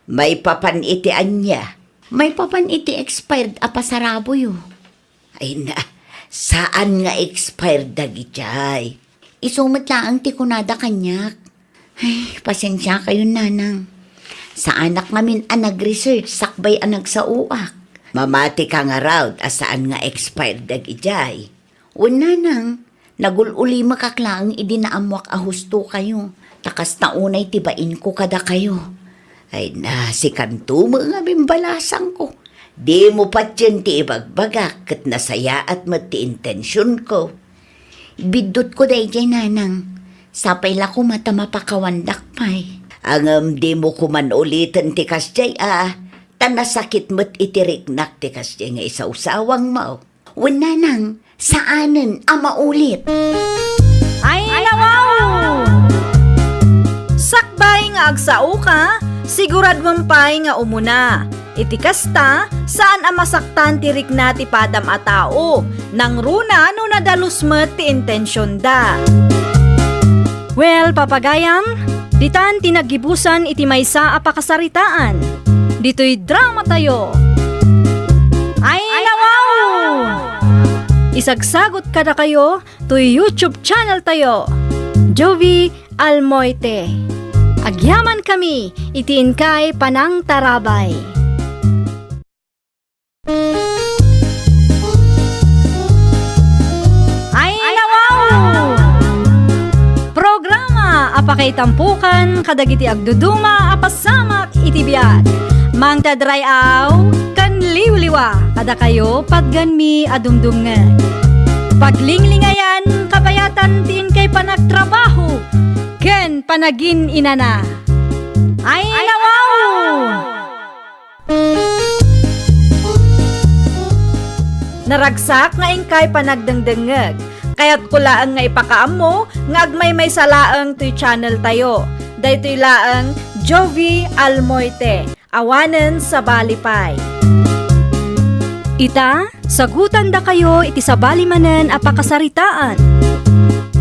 Maipapan iti ania? Maipapan iti expired a pasaraboyo. Ay na, saan nga expired dagitiay? Isu met laeng ti kunada kaniak. Ay, pasensiakayon, Nanang. Saanak ngamin a nag-research sakbay a nagsaoak. Mamatika ngarud a saan nga expired dagitiay. Wen, Nanang, nagul-ulimekak laeng idi naammoak a hustokayo, ta kasta unay ti bainko kadakayo. Ay na, sikanto met ngamin balasangko. Dimo patien ti ibagbagak ket nasayaat met ti intensionko. Biddutko daydiay, Nanang. Sapay la koma ta mapakawandak pay. Ngem dimo koman uliten ti kasdiay a, ta nasakit met iti riknak ti kasdiay nga isawsawangmo. Wen, Nanang, saanen a maulit. Ay, nawaw! Sakbay nga agsaoka, siguraduem pay nga umuna. Iti kasta, saan a masaktan ti rikna ti padam a tao, nangruna no nadalus met ti intensionda. Well, papagayam, ditan ti naggibusan iti maysa a pakasaritaan. Ditoy dramatayo. Ay, nawaw! Isagsagot kadakayo toy YouTube channel tayo, Jovie Almoite. Agyamankami iti inkay panangtarabay. Ay, nawaw! Programa a pakaitampukan kadagiti agduduma a pasamak iti biag. Mangted ray-aw ken liwliwa kadakayo patgenmi a dumdumngeg. Paglinglingayan kabayatan ti inkay panagtrabaho ken panagin-inana. Ay, nawaw! Naragsak nga inkay panagdengdengngeg. Kayatko laeng nga ipakaammo nga agmaymaysa laeng toy channel tayo. Daytoy laeng Jovie Almoite, awanen sabali pay. Ita, sagutandakayo iti sabali manen a pakasaritaan.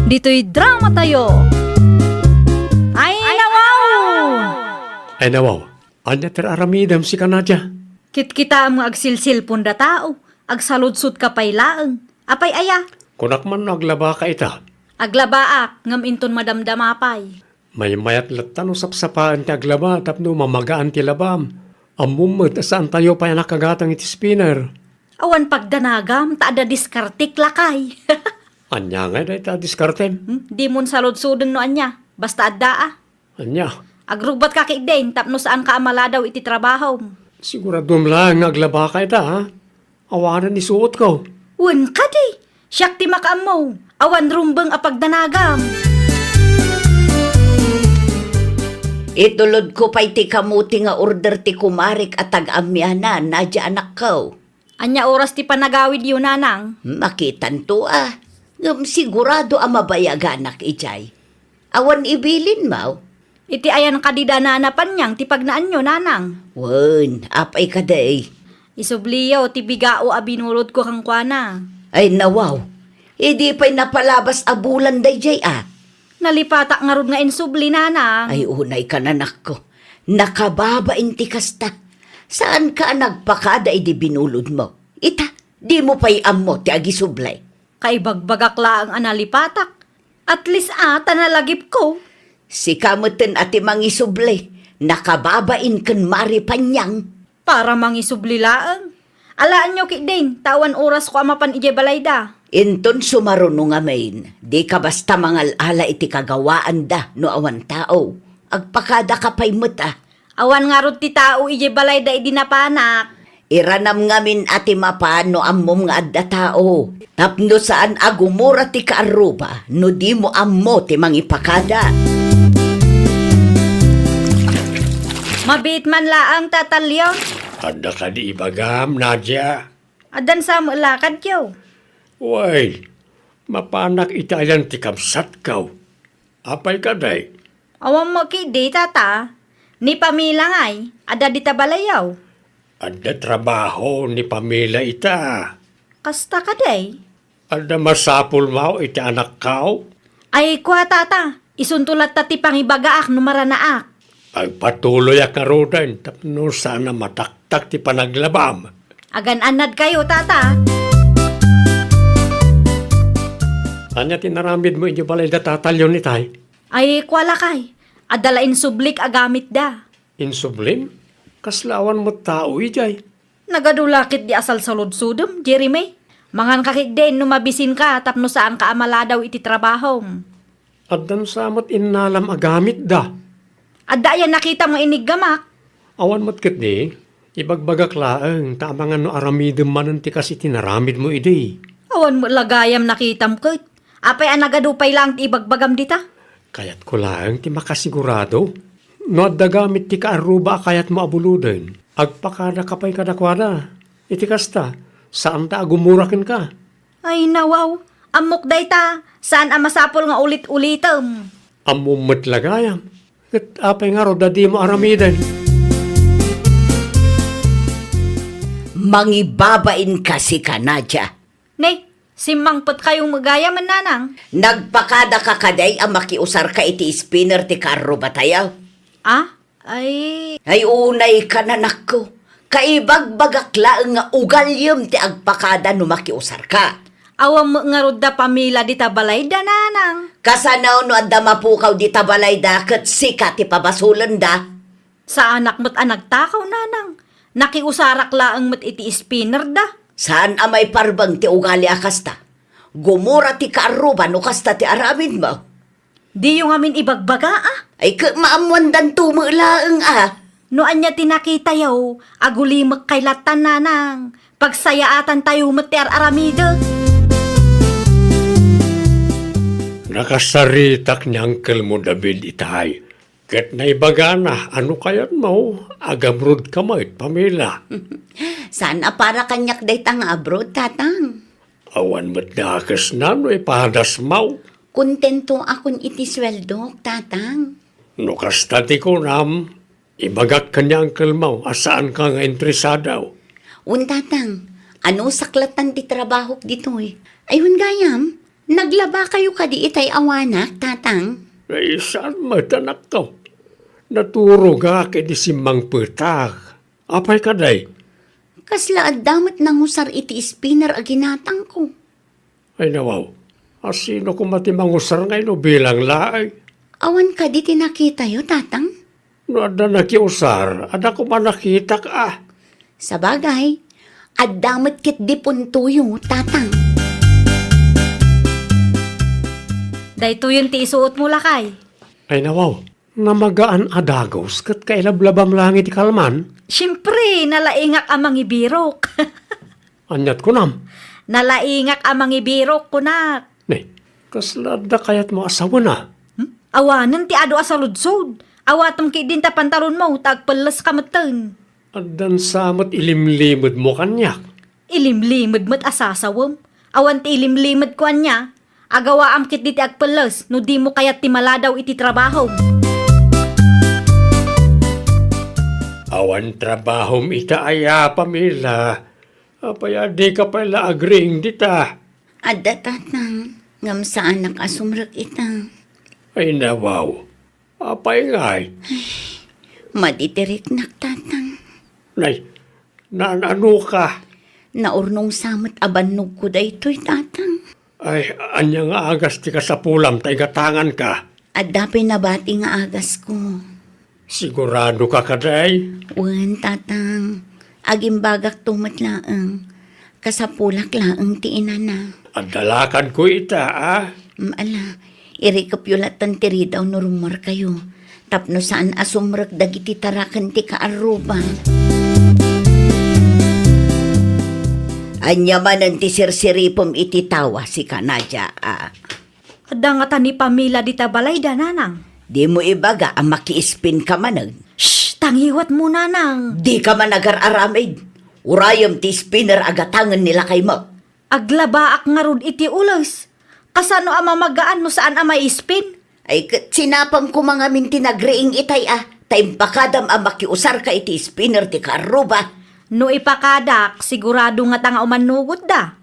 Ditoy dramatayo. Ay, nawaw! Ay, nawaw! Ania ti ar-aramidem, sika, Nadia? Kitkitaem nga agsilsilpon da tao, agsaludsodka pay laeng. Apay aya? Kunak man no aglabaka ita. Aglabaak, ngem inton madamdama pay. Maymayat latta no sapsapaen ti aglaba tapno mamagaan ti labam. Ammom met a saantayo pay a nakagatang iti spinner. Awan pagdanagam, ta adda diskartek, lakay. Ania ngay dayta a diskartem? Hmm? Dimon saludsoden no ania. Basta adda a. Ania? Agrubbatka ketdin tapno saanka a maladaw iti trabahom. Siguraduem laeng nga aglabaka ita, ha? Awanen isuotko. Wen kadi, siak ti makaammo. Awan rumbeng a pagdanagam. Itulodko pay ti kamote nga order ti kumarek a taga-Amianan, Nadia, anakko. Ania oras ti panagawidyo, Nanang? Makitanto a. Ngem sigurado a mabayaganak idiay. Awan ibilinmo? Iti ayan kadi da Nana Panyang ti pagnaanyo, Nanang? Wen, apay kadi? Isubliyo ti bigao a binulodko kenkuana. Ay, nawaw. Idi pay napalabas a bulan daydiay a. Nalipatak ngarud nga insubli, Nanang. Ay, unayka, anakko. Nakababain ti kasta. Saanka a nagpakada idi binulodmo. Ita, dimo pay ammo ti agisubli. Kaibagbagak laeng a nalipatak. At least a, ta nalagipko. Sika metten a ti mangisubli. Nakababain ken Mari Panyang. Para mangisubli laeng. Alaenyo ketdin, ta awan orasko a mapan idiay balayda. Inton sumaruno ngamin, dika basta mangal-ala iti kagawaanda no awan tao. Agpakadaka pay met a. Awan ngarud ti tao idiay balayda idi napanak. Iranam ngamin a ti mapan no ammom nga adda tao, tapno saan a gumura ti kaarruba no dimo ammo ti mangipakada. Mabiit man laeng, Tata Leon. Adda kadi ibagam, Nadia? Addan sa met lakadyo. Wen, mapanak iti ayan ti kabsatko. Apay kadi? Awan met ketdi, Tata. Ni Pamela ngay, adda dita balayyo. Adda trabaho ni Pamela ita. Kasta kadi? Adda masapulmo iti anakko? Ay, kua, Tata, isunto latta ti pangibagaak no maranaak. Agpatuloyak ngaruden tapno saan a mataktak ti panaglabam. Agan-annadkayo, Tata. Ania ti inaramidmo idiay balayda, Tata Leon, itay? Ay, kua lakay, adda la insublik a gamitda. Insublim? Kasla awan met tao idiay? Nagadu la ketdi a salsaludsodem, Jeremy. Manganka ketdin no mabisinka tapno saanka a maladaw iti trabahom. Addan sa met innalam a gamitda. Adda aya nakitam nga iniggamak? Awan met ketdi. Ibagbagak laeng ta amangan no aramidem manen ti kas iti naramidmo idi. Awan met la gayam nakitam ket. Apay a nagadu pay laeng ti ibagbagam dita? Kayatko laeng ti makasigurado. No adda gamit ti kaarruba a kayatmo a buloden, agpakadaka pay kadakuada. Iti kasta, saanta a gumura kenka. Ay, nawaw. Ammok dayta, saan a masapul nga ulit-ulitem. Ammom met la gayam. Ket apay ngarud a dimo aramiden? Mangibabain kasi ka, Nadia. Ne, simmangpetkayo met gayam, Nanang. Nagpakadaka kadi a makiusarka iti spinner ti karrubatayo? Ah? Ay. Ay, unayka, anakko. Kaibagbagak laeng nga ugaliem ti agpakada no makiusarka. Awan met ngarud da Pamela dita balayda, Nanang. Kasano no adda mapukaw dita balayda ket sika ti pabasolenda? Saanak met a nagtakaw, Nanang. Nakiusarak laeng met iti spinner da. Saan a maiparbeng ti ugali a kasta. Gumura ti kaarruba no kasta ti aramidmo. Diyo ngamin ibagbaga, a? Ay, ket maammoandanto met laeng, a. No ania ti nakitayo, agulimekkay lattan, Nanang. Pagsayaatantayo met ti ar-aramidek. Nakasaritak ni Uncle mo David itay. Ket naibagana a no kayatmo, agamrod ka met, Pamela. Saan a para kaniak dayta nga abroad, Tatang? Awan met nakesna no ipadasmo. Kontentoakon iti sueldok, Tatang. No kasta ti kunam, ibagak ken ni Uncle mo a saanka nga interesado. Wen, Tatang, anusak lattan ti trabahok ditoy. Ay, wen gayam, naglabakayo kadi itay awanak, Tatang? Ay, saan met, anakko? Naturogak idi simmangpetak. Apay kadi? Kasla adda met nangusar iti spinner a ginatangko. Ay, nawaw. A, sino koma ti mangusar nga inubilang laeng? Awan kadi ti nakitayo, Tatang? No adda nakiusar, adda koma nakitak, a. Sabagay, adda met ketdi puntoyo, Tatang. Daytoyen ti isuotmo, lakay. Ay, nawaw. Namagaan a dagus ket kailablabam laeng iti kalman? Siempre, nalaingak a mangibirok. Aniat kunam? Nalaingak a mangibirok, kunak. Ne, kasla adda kayatmo a sawena? Hmm? Awanen ti adu a saludsod. Awatem ketdin ta pantalonmo, ta agpelleska metten. Addan sa met ilimlimedmo kaniak. Ilimlimed met a sasawem. Awan ti ilimlimed ko ania. Agawaam ketdi ti agpelles no dimo kayat ti maladaw iti trabahom. Awan trabahom ita aya, Pamela? Apay a dika pay la agriing dita? Adda, Tatang, ngem saanak a sumrek ita. Ay, nawaw. Apay ngay? Madi ti riknak, Tatang. Nay, naan-ano ka? Naurnong sa met a bannogko daytoy, Tatang. Ay, ania nga agas ti kasapulam ta igatanganka? Adda pay nabati nga agasko. Sigurado ka kadi? Wen, Tatang. Agimbagakto met laeng. Kasapulak laeng ti inana. Adalakanko ita, a? Mm, ala, irikepyo lattan ti ridaw no rummuarkayo. Tapno saan a sumrek dagiti taraken ti kaarruba. Ania manen ti sirsiripem iti tawa, sika, Nadia, a? Adda ngata ni Pamela dita balayda, nanang. Dimo ibaga a makiispinka manen. Shh! Tangiwatmo, nanang. Dika man agar-aramid. Urayem ti ispiner a gatangen ni lakaymo. Aglabaak ngarud iti ules. Kasano a mamagaan no saan a maispin? Ay, ket sinapam koma ngamin ti nagriing itay a, ta impakadam a makiusarka iti ispiner ti kaarruba. No ipakadak, sigurado ngata nga umannugotda.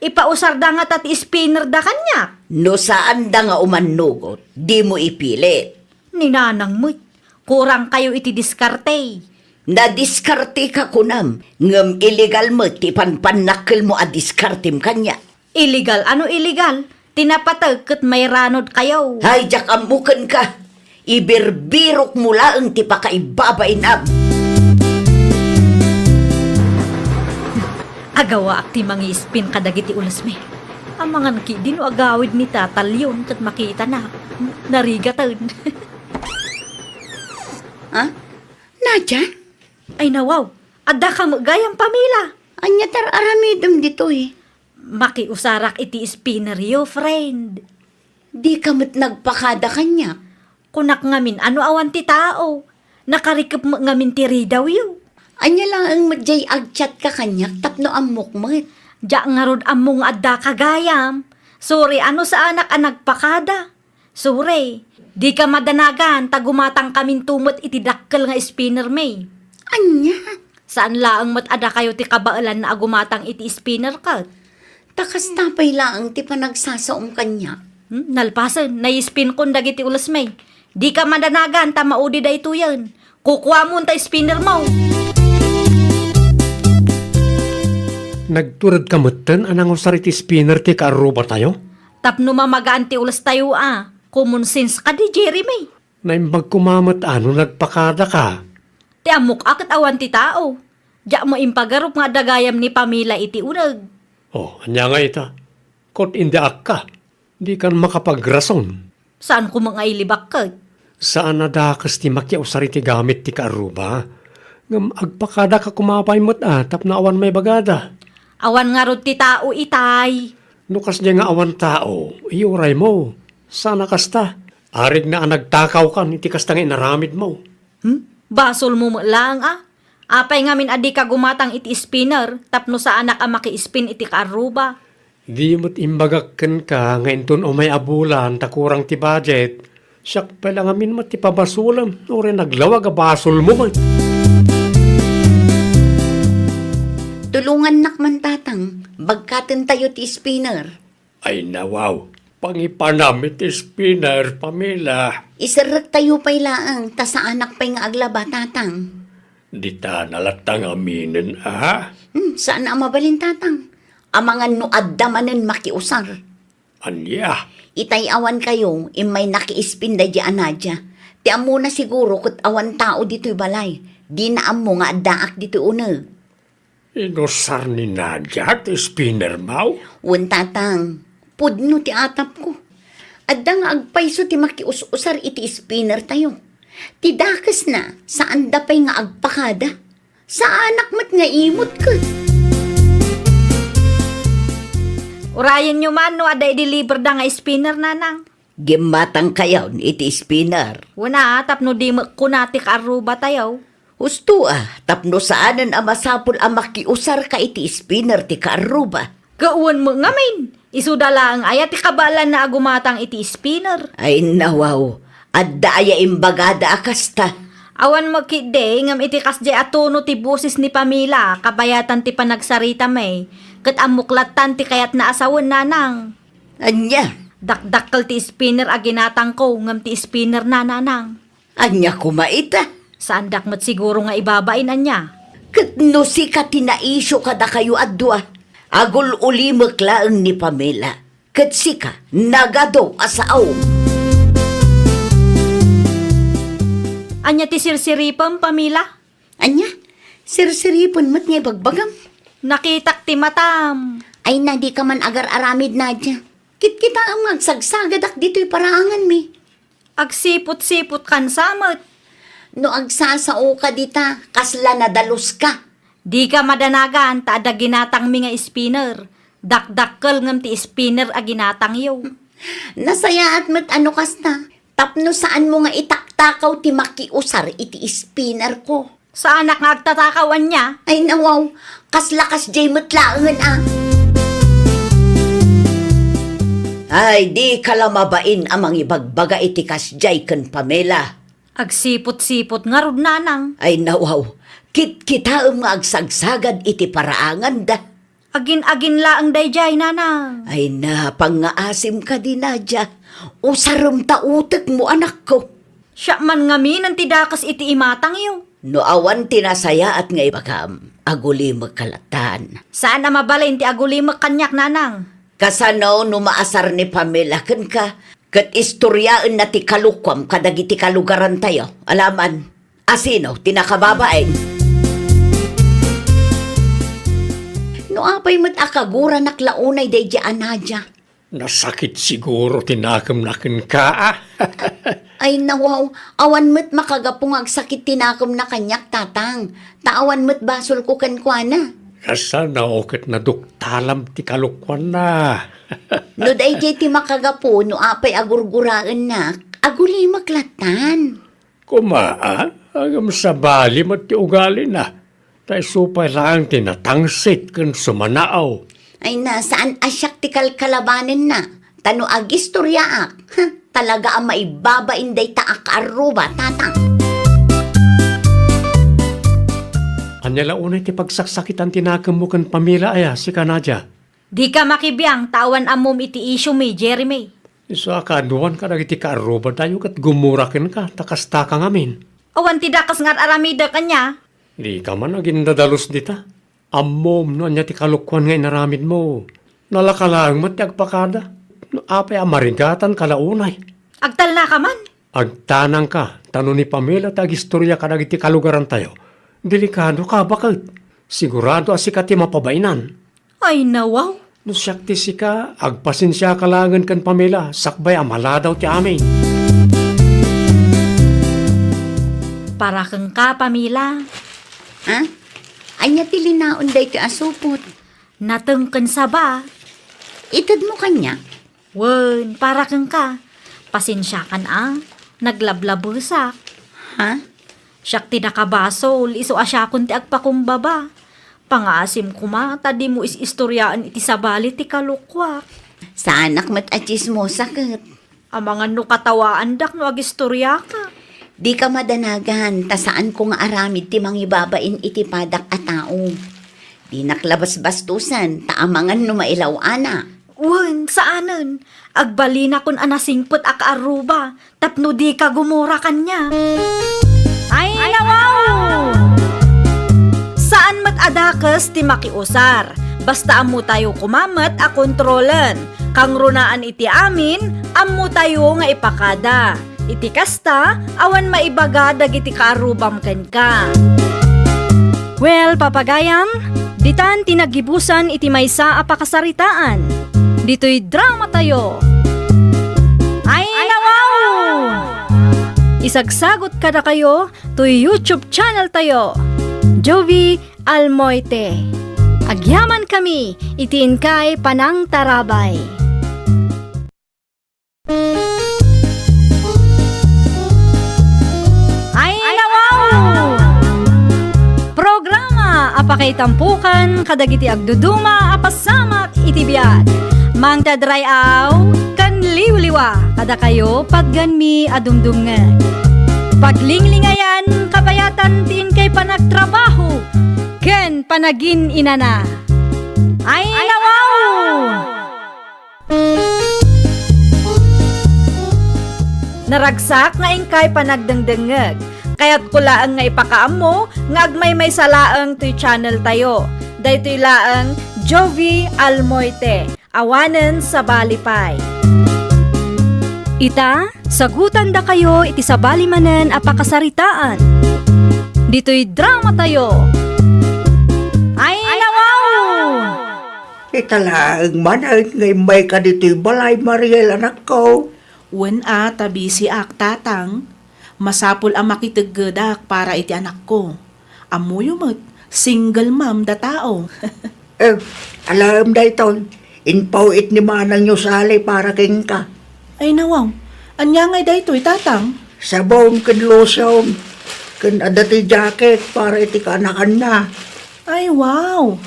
Ipausarda ngata ti ispinerda kaniak. No saanda nga umannugot, dimo ipilit. Ni nanang met, kurangkayo iti diskarte. Nadiskarteka kunam, ngem illegal met ti panpannakkelmo a diskartem kaniak. Illegal? Ano illegal? Ti napateg ket mairanudkayo. Ay, diak ammo kenka. Ibirbirokmo laeng ti pakaibabainam. Agawaak ti mangiispin kadagiti ulesmi. Amangan ketdi no agawid ni Tata Leon ket makitana. Narigaten. Ha? Nadia? Ay, nawaw. Addaka met gayam, Pamela. Ania ti ar-aramidem ditoy? Makiusarak iti spinneryo, friend. Dika met nagpakada kaniak. Kunak ngamin a no awan ti tao. Nakarikep met ngamin ti ridawyo. Ania laeng met diay agchatka kaniak tapno ammok met. Diak ngarud ammo nga addaka gayam. Sorry a no saanak a nagpakada. Sorry, dika madanagan ta gumatangkaminto met iti dakkel nga spinnermi. Ania? Saan laeng met a dakayo ti kabaelanna a gumatang iti spinner ket? Ta kasta pay laeng ti panagsasaom kaniak. Hmm, nalpasen, naispinkon dagiti ulesmi. Dika madanagan ta maudi daytoyen. Kukuamon ta spinnermo. Nagturedka metten a nangusar iti spinner ti kaarrubatayo? Tapno mamagaan ti ulestayo a. Common sense kadi, Jeremy. Naimbag koma met a no nagpakadaka. Ti ammok a ket awan ti tao. Diak met impagarup nga adda gayam ni Pamela iti uneg. Oh, ania nga ita? Ket indiakka. Dikan makapagrason. Saan koma nga ilibak ket? Saan a dakes ti makiusar iti gamit ti kaarruba. Ngem agpakadaka koma pay met a tapno awan maibagada. Awan ngarud ti tao itay. No kasdiay nga awan tao, iyuraymo. Saan a kasta. Arigna a nagtakawkan iti kasta nga inaramidmo. Hmm? Basolmo met laeng a. Apay ngamin a dika gumatang iti spinner tapno saanak a makispin iti kaarruba? Di met imbagak kenka nga inton umay a bulan ta kurang ti budget. Siak pay la ngamin met ti pabasolem, uray naglawag a basolmo met. Tulongannak man, Tatang. Bagkatentayo ti spinner. Ay, nawaw, pangipanam iti spinner, Pamela. Iserrektayo pay laeng, ta saanak pay nga aglaba, Tatang. Dita na latta ngaminen, a? Hmm, saan a mabalin, Tatang. Amangan no adda manen makiusar. Ania? Itay awankayo, immay nakiispin daydi a Nadia. Ti ammona siguro ket awan tao ditoy balay. Dina ammo nga addaak ditoy uneg. Inusar ni Nadia ti spinnermo? Wen, Tatang. Pudno ti atapko. Adda nga agpayso ti makius-usar iti spinnertayo. Ti dakesna, saanda pay nga agpakada. Saanak met nga imot ket. Urayenyo man no adda i-deliverda nga spinner, nanang. Gimmatangkayon iti spinner. Wen a, tapno di met kuna ti kaarrubatayo. Husto a, tapno saanen a masapul a makiusarka iti spinner ti kaarruba. Ket wen met ngamin, isuda laeng aya ti kabaelanna a gumatang iti spinner? Ay, nawaw, adda aya imbagada a kasta? Awan met ketdi, ngem iti kasdiay a tono ti boses ni Pamela, kabayatan ti panagsaritami, ket ammok lattan ti kayatna a sawen, nanang. Ania? Dakdakkel ti spinner a ginatangko, ngem ti spinnerna, nanang. Ania koma ita? Saandak met siguro nga ibabain, ania? Ket no sika ti naisyu kadakayo a dua, agul-ulimek laeng ni Pamela, ket sika, nagadu a saom. Ania ti sirsiripem, Pamela? Ania? Sirsiripen met nga ibagbagam? Nakitak ti matam. Ay na, dika man agar-aramid, Nadia. Kitkitaem nga agsagsagadak ditoy paraanganmi. Agsiput-siputkan sa met. No agsasaoka dita, kasla nadaluska. Dika madanagan ta adda ginatangmi nga spinner. Dakdakkel ngem ti spinner a ginatangyo. Nasayaat met a no kasta. Tapno saanmo nga itaktakaw ti makiusar iti spinner ko. Saanak nga agtatakaw ania? Ay, nawaw. Kasla kasdiay met laengen a. Ay, dika la mabain a mangibagbaga iti kasdiay ken Pamela. Agsiput-siput ngarud, nanang. Ay, nawaw. Kitkitaem nga agsagsagad iti paraanganda. Agin-agin laeng daydiay, nanang. Ay na, pangngaasim kadi, Nadia. Usarem ta utekmo, anakko. Siak man ngamin ti dakes iti imatangyo. No awan ti nasayaat nga ibagam, agulimek ka latan. Saan a mabalin ti agulimek kaniak, nanang. Kasano no maasar ni Pamela kenka, ket istoriaenna ti kalokuam kadagiti kalugarantayo? Alaman. Asino ti nakababain? No apay met a kaguranak la unay daydiay a Nadia? Nasakit siguro ti nakemna kenka, a? Ay, nawaw, awan met makagapu nga agsakit ti nakemna kaniak, tatang. Ta awan met basolko kenkuana. Kasano ket naduktalam ti kalokuanna? No daydiay ti makagapu, no apay a gurguraennak, agulimek latan. Koma, a? Ngem sabali met ti ugalina. Ta isu pay laeng ti natangsit ken sumanaaw. Ay na, saan a siak ti kalkalabanenna. Ta no agistoriaak, ha, talaga a maibabain dayta a kaarruba, tatang. Ania la unay ti pagsaksakitan ti nakemmo ken Pamela aya, sika, Nadia? Dika makibiang ta awan ammom iti isyumi, Jeremy. Isu a kaaduan kadagiti kaarrubatayo ket gumura kenka, ta kastaka ngamin. Awan ti dakes nga ar-aramidek, ania? Dika man agindadalus dita. Ammom no ania ti kalokuan nga inaramidmo. Nalaka laeng met ti agpakada. No apay a marigatan ka la unay? Agtalnaka man? Agtanangka, ta no ni Pamela ti agistorya kadagiti kalugarantayo, delikado ka baket. Sigurado a sika ti mapabainan. Ay, nawaw. No siak ti sika, agpasensiaka laengen ken Pamela, sakbay a maladaw ti amin. Para kenka, Pamela. Ha? Ania ti linaon daytoy a supot? Nateng ken saba. Itedmo kaniak? Wen, para kenka. Pasensiakan a, naglablabesak. Ha? Siak ti nakabasol, isu a siakon ti agpakumbaba. Pangaasim koma ta dimo is-istoriaen iti sabali ti kalokuak. Saanak met a tsismosa ket. Amangan no katawaandak no agistoriaka. Dika madanagan, ta saanko nga aramid ti mangibabain iti padak a tao. Dinak la basbastosen, ta amangan no mailaw-anak. Wen, saanen. Agbalinakon a nasingpet a kaarruba, tapno dika gumura kaniak. Ay, nawaw! Saan met a dakes ti makiusar. Basta ammotayo koma met a kontrolen. Kangrunaan iti amin, ammotayo nga ipakada. Iti kasta, awan maibaga dagiti kaarrubam kenka. Well, papagayam, ditan ti naggibusan iti maysa a pakasaritaan. Ditoy dramatayo. Ay, nawaw! Isagsagot kadakayo toy YouTube channel tayo, Jovie Almoite. Agyamankami iti inkay panangtarabay. Ay, nawaw! Programa a pakaitampukan kadagiti agduduma a pasamak iti biag. Mangted ray-aw ken liwliwa kadakayo patgenmi a dumdumngeg. Paglinglingayan, kabayatan ti inkay panagtrabaho ken panagin-inana. Ay, nawaw! Naragsak nga inkay panagdengdengngeg. Kayatko laeng nga ipakaammo nga agmaymaysa laeng toy channel tayo. Daytoy laeng Jovie Almoite. Awanen sabali pay. Ita, sagutandakayo iti sabali manen a pakasaritaan. Ditoy dramatayo. Ay, nawaw! Ita laeng manen nga immayka ditoy balay, Mariel, anakko. Wen a, ta bisiak, tatang. Masapul a makiteggedak para iti anakko. Ammoyo met, single mom da tao. Eh, alaem daytoy. Impaw-it ni manangyo Sally para kenka. Ay, nawaw. Ania ngay daytoy, tatang? Sabon ken lotion. Ken adda ti jacket para iti kaanakanna. Ay, wow!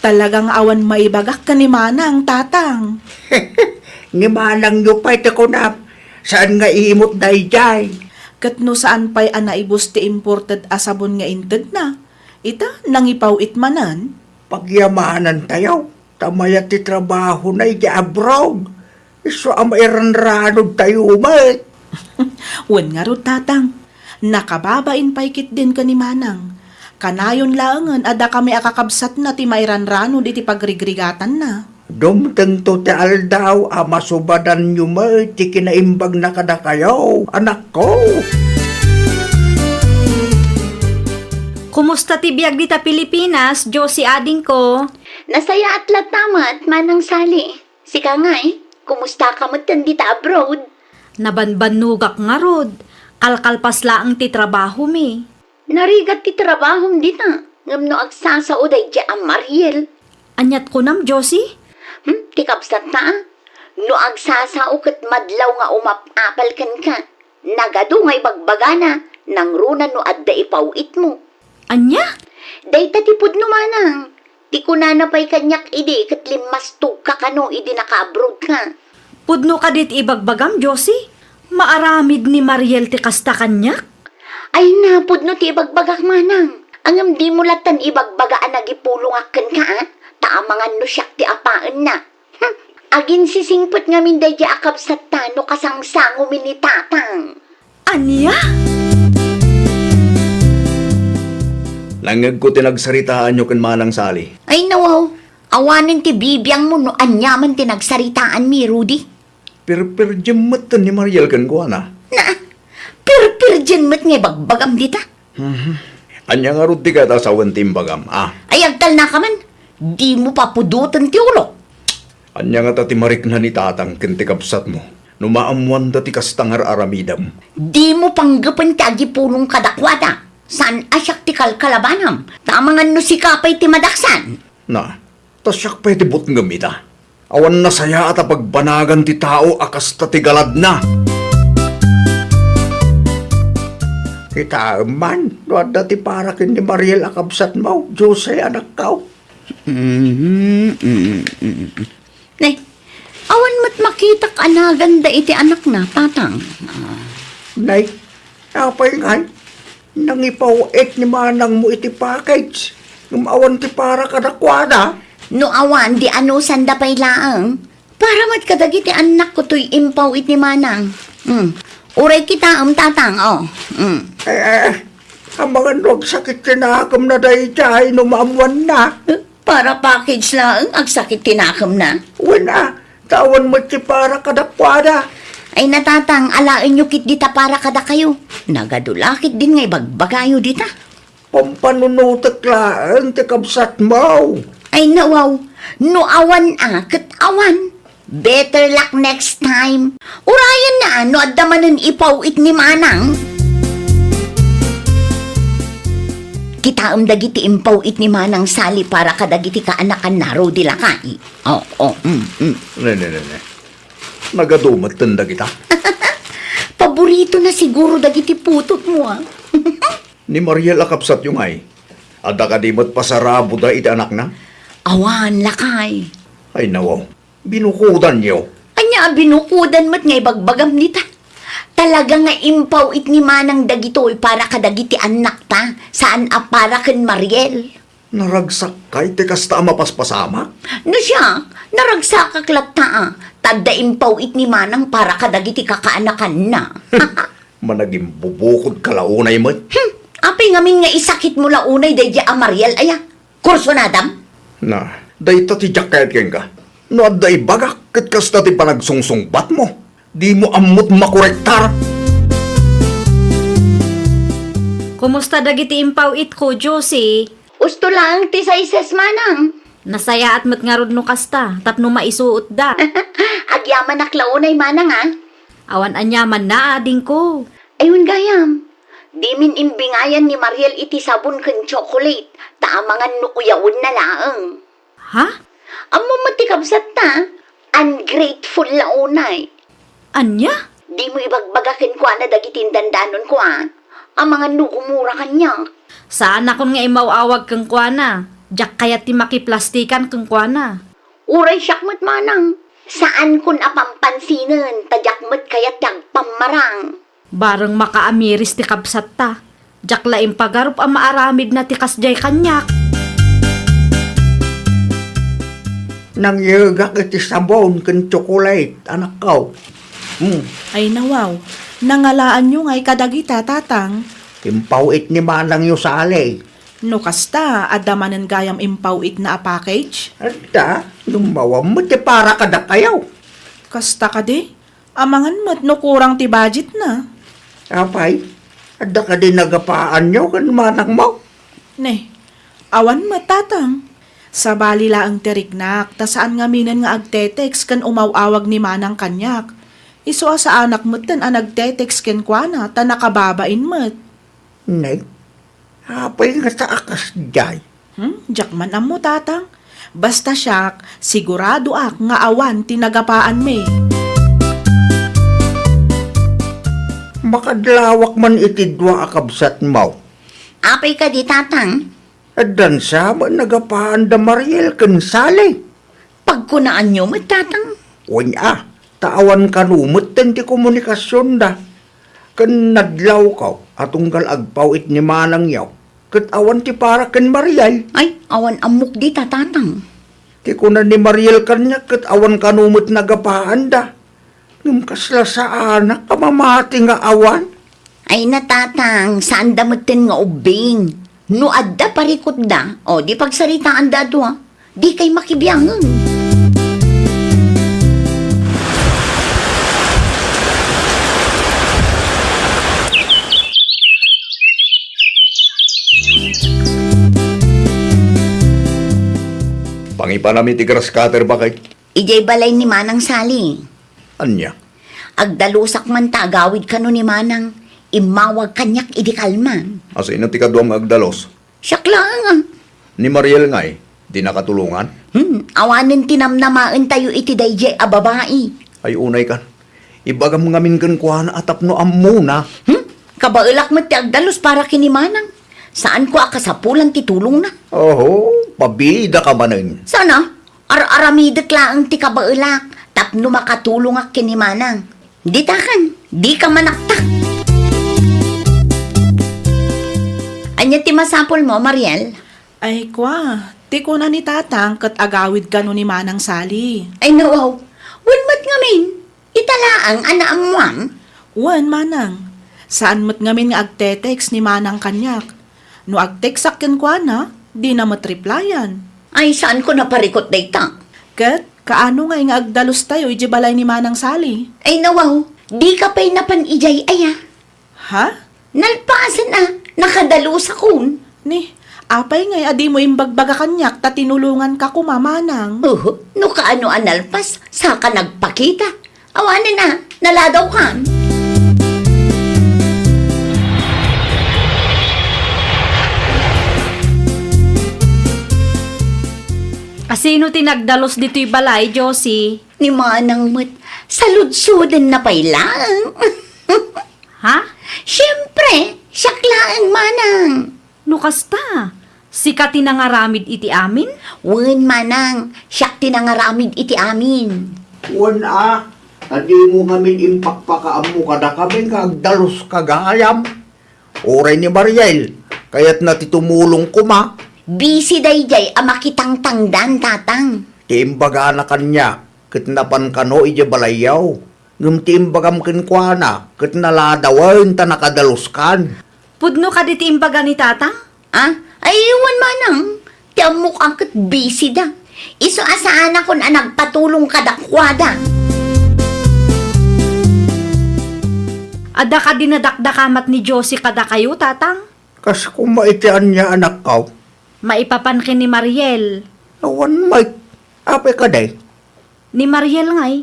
Talaga nga awan maibagak ken ni manang, tatang. Ni manangyo pay ti kunam, saan nga imot daydiay? Ket no saan pay a naibus ti imported a sabon nga intedna, ita, nangipaw-it manen? Pagyamanantayo, ta mayat ti trabahona idiay abroad. Isu a mairanranod tayo met. Wen ngarud, tatang. Nakababain pay ketdin ken ni manang. Kanayon laengen a dakami a kakabsatna ti mairanranod iti pagrigrigatanna. Dumtengto ti aldaw a masubadanyo met ti kinaimbagna kadakayo, anakko. Kumusta ti biag dita Pilipinas, Josie adingko? Nasayaat latta met, Manang Sally. Sika ngay, kumusta ka metten dita abroad? Nabanbannogak ngarud, kalkalpas laeng ti trabahomi. Narigat ti trabahom dita, ngem no agsasao daydiay a Mariel. Aniat kunam, Josie? Hmm, ti kabsatta, a? No agsasao ket madlaw nga umap-apal kenka, nagadu nga ibagbagana, nangruna no adda ipaw-itmo. Ania? Dayta ti pudno manang. Ti kunana pay kaniak idi ket limmastogka kano idi naka-abroad ka. Pudno kadi ti ibagbagam, Josie? Maaramid ni Mariel ti kasta kaniak? Ay na, pudno ti ibagbagak manang. Ngem dimo lattan ibagbaga a nagipulongak kenka, a? Ta amangan no siak ti apaenna. Hmm, aginsisingpet ngamin daydiay a kabsatta no kasangsangomi ni tatang. Ania? Nangngegko ti nagsaritaanyo ken Manang Sally. Ay, nawaw. Awanen ti bibiangmo no ania man ti nagsaritaanmi, Rudy. Pirpirjem metten ni Mariel kenkuana. Na, pirpirjem met nga ibagbagam dita. Mhm. Ania ngarud ti kayat a sawen ti imbagam, a? Ay, agtalnaka man. Dimo papudoten ti ulok. Ania ngata ti marikna ni tatang ken ti kabsatmo no maammoanda ti kasta nga ar-aramidem? Dimo panggepen ti agipulong kadakuada. Saan a siak ti kalkalabanam, ta amangan no sika pay ti madaksan. Na, ta siak pay ti butngem ita. Awan nasayaat a pagbanagan ti tao a kasta ti galadna. Kitaem man no adda ti para ken ni Mariel a kabsatmo, Jose, anakko. Mhm, mm, mm, mm. Nay, awan met makitak a naganda iti anakna, tatang. Ah. Nay, apay ngay? Nangipaw-it ni manangmo iti package, ngem awan ti para kadakuada. No awan, di anusanda pay laeng. Para met kadagiti annakko toy impaw-it ni manang. Mm. Uray kitaem, tatang, oh. Mm. Eh, eh, amangan no agsakit ti nakemna daydiay no maammoanna. Eh, para package laeng, agsakit ti nakemna? Wen a, ta awan met ti para kadakuada. Ay, natatang, alaenyo ketdi ta para kadakayo. Nagadu la ketdin nga ibagbagayo dita. Pampanunotek laeng ti kabsatmo. Ay, nawaw, no awan a, ket awan. Better luck next time. Urayen na, no adda manen ipaw-it ni manang. Kitaem dagiti impaw-it ni manang Sally para kadagiti kaanakanna, Rudy, lakay. Oh, oh, mm, mm. Ne, ne, ne, ne. Nagadu metten dagita. Paborito na siguro dagiti putotmo, a. Ni Mariel a kabsatyo ngay, adda kadi met pasaraboda iti anakna? Awan, lakay. Ay, nawaw. Binukodanyo. Ania a binukodan met nga ibagbagam dita? Talaga nga impaw-it ni manang dagitoy para kadagiti annakta, saan a para ken Mariel. Naragsakkay ti kasta a mapaspasamak? No siak, naragsakak latta, a, ta adda impaw-it ni manang para kadagiti kakaanakanna. Managimbubukodka la unay met. Hmm, apay ngamin nga isakitmo la unay daydiay a Mariel aya? Kursunadam? Na, dayta ti diak kayat kenka. No adda ibagak ket kasta ti panagsungsungbatmo. Dimo ammot makorektar. Kumusta dagiti impaw-itko, Josie? Usto laeng ti size, manang. Nasayaat met ngarud no kasta, tapno maisuotda. Agyamanak la unay, manang, a. Awan aniamanna, adingko. Ay, wen gayam. Dimin imbingayan ni Mariel iti sabon ken chocolate, ta amangan no uyawenna laeng. Ha? Ammom met ti kabsatta, ungrateful la unay. Ania? Dimo ibagbaga kenkuana dagiti indandanonko a, amangan no gumura kaniak. Saanakon nga immaw-awag kenkuana. Diak kayat ti makiplastikan kenkuana. Uray siak met manang, saankon a pampansinen, ta diak met kayat ti agpammarang. Bareng makaamiris ti kabsatta. Diak la impagarup a maaramidna ti kasdiay kaniak. Nangyegak iti sabon ken tsokolate, anakko. Hmm. Ay, nawaw. Nangalaanyo ngay kadagita, Tatang? Impaw-it ni manangyo Sally. No kasta, adda manen gayam impaw-itna a package? Adda, no mawan met ti para kadakayo. Kasta kadi? Amangan met no kurang ti budgetna. Apay, adda kadi nagapaanyo ken manangmo? Ne, awan met, Tatang. Sabali laeng ti riknak, ta saan ngaminen nga agte-text ken umaw-awag ni Manang kaniak. Isu a saanak metten a nagte-text kenkuana, ta nakababain met. Ne? Apay ngata a kasdiay? Hmm, diak man ammo, Tatang. Basta siak, siguradoak nga awan ti nagapaanmi. Makadlawak man iti dua a kabsatmo. Apay kadi, Tatang? Addan sa met nagapaanda Mariel ken Sally. Pagkunaanyo met, Tatang? Wen a, ta awan kano metten ti komunikasionda. Ken nadlawko a tunggal agpaw-it ni manangyo, ket awan ti para ken Mariel. Ay, awan ammok dita, Tatang. Ti kuna ni Mariel kaniak ket awan kano met nagapaanda. Ngem kasla saanak a mamati nga awan. Ay na, Tatang, saanda metten nga ubbing. No adda parikutda, o, di pagsaritaanda a dua, dikay makibiangen. Pangipanami ti grass cutter, bakay. Idiay balay ni Manang Sally. Ania? Agdalusak man ta agawid kano ni Manang, immawag kaniak idi kalman. Asino ti kaduam nga agdalus? Siak laeng a. Ni Mariel ngay, di nakatulongan? Hmm, awanen ti namnamaentayo iti daydiay a babai. Ay, unay kan. Ibagam ngamin kenkuana a tapno ammona. Hmm? Kabaelak met ti agdalus para ken ni Manang. Saanko a kasapulan ti tulongna. Oho, pabida ka manen. Sana, ar-aramidek laeng ti kabaelak tapno makatulongak ken ni Manang. Ditakan, dika manaktak. Ania ti masapulmo, Mariel? Ay, kua, ti kuna ni Tatang ket agawid kano ni Manang Sally. Ay, nawaw. Wen met ngamin. Ita laeng a naammuam? Wen, Manang. Saan met ngamin nga agte-text ni Manang kaniak. No agtextak kenkuana, dina met replyan. Ay, saanko naparikut dayta? Ket, kaano ngay nga agdalustayo idiay balay ni Manang Sally? Ay, nawaw. Dika pay napan idiay aya? Ha? Nalpasen a, nakadalusakon. Ni, apay ngay a dimo imbagbaga kaniak ta tinulonganka koma, Manang? Uhu, no kaano a nalpas, saka nagpakita. Awanen a, naladawkan. Asino ti nagdalus ditoy balay, Josie? Ni Manang met, saludsodenna pay laeng. Ha? Siempre, siak laeng, Manang. No kasta, sika ti nangaramid iti amin? Wen, Manang, siak ti nangaramid iti amin. Wen a, ta dimo ngamin impakpakaammo kadakami nga agdaluska gayam. Uray ni Mariel, kayatna ti tumulong koma. Busy daydiay a makitangtangdan, Tatang. Ti imbagana kaniak, ket napan kano idiay balayyo. Ngem ti imbagam kenkuana, ket naladawen ta nakadaluskan. Pudno kadi ti imbaga ni Tatang? Ah? Ay, wen, Manang. Ti ammok a ket busy da. Isu a saanakon a nagpatulong kadakuada. Adda kadi nadakdakamat ni Josie kadakayo, Tatang? Kas koma iti ania, anakko? Maipapan ken ni Mariel. Awan met. Apay kadi? Ni Mariel ngay,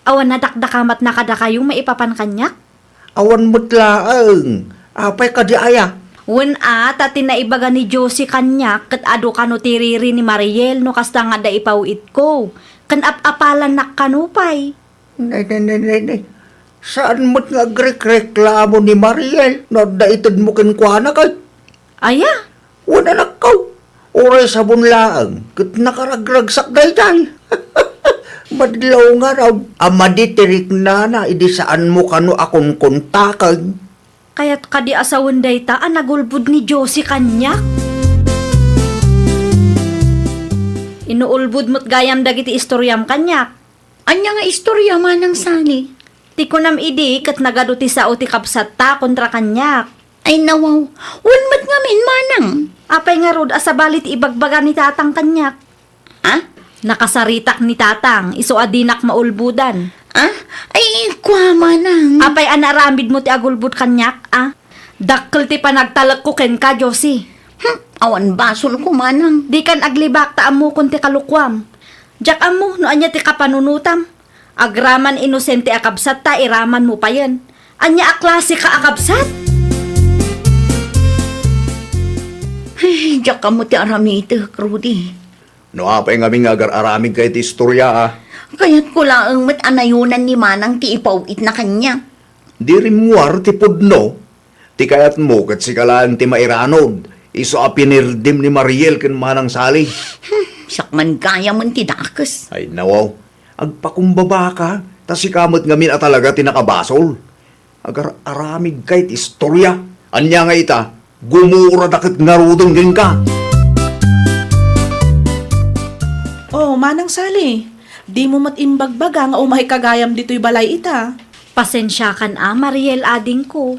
awan nadakdakamatna kadakayo maipapan kaniak? Awan met laeng. Apay kadi aya? Wen a, ta ti naibaga ni Josie kaniak ket adu kano ti riri ni Mariel no kasta nga adda ipaw-itko. Ken ap-apalannak kano pay. Ne, ne, ne, ne, ne. Saan met nga agrekreklamo ni Mariel no adda itedmo kenkuana ket? Aya? Wen, anakko. Uray sabon laeng ket nakaragragsak daydiay. Madlaw ngarud a madi ti riknana idi saanmo kano a kunkuntaken. Kayat kadi a sawen dayta a nagulbod ni Josie kaniak? Inuulbod met gayam dagiti istoriam kaniak. Ania nga istoria, Manang Sally? Ti kunam idi ket nagadu ti sao ti kabsatta kontra kaniak. Ay, nawaw. Wen met ngamin, Manang. Apay ngarud a sabali ti ibagbaga ni Tatang kaniak? Ah? Nakasaritak ni Tatang, isu a dinak maulbodan. Ah? Ay, kua, Manang. Apay a naaramidmo ti agulbod kaniak, a? Dakkel ti panagtalekko kenka, Josie. Hmm, awan basolko, Manang. Dikan aglibak ta ammokon ti kalokuam. Diak ammo no ania ti kapanunotam. Agraman inosente a kabsatta, iramanmo payen. Ania a klaseka a kabsat? Ay, diak ammo ti aramidek, Rudy. No apay ngamin nga agar-aramidka iti istoria, a? Kayatko laeng met a nayonan ni Manang ti ipaw-itna kaniak. Di rimmuar ti pudno. Ti kayatmo ket sika laeng ti mairanod, isu a pinirdim ni Mariel ken Manang Sally. Hmm, siak man gayamen ti dakes. Ay, nawaw. Agpakumbabaka, ta sika met ngamin a talaga ti nakabasol. Agar-aramidka iti istoria. Ania nga ita, gumurada ket ngaruden kenka. Oh, Manang Sally, dimo met imbagbaga nga umayka gayam ditoy balay ita. Pasensiakan a, Mariel, adingko.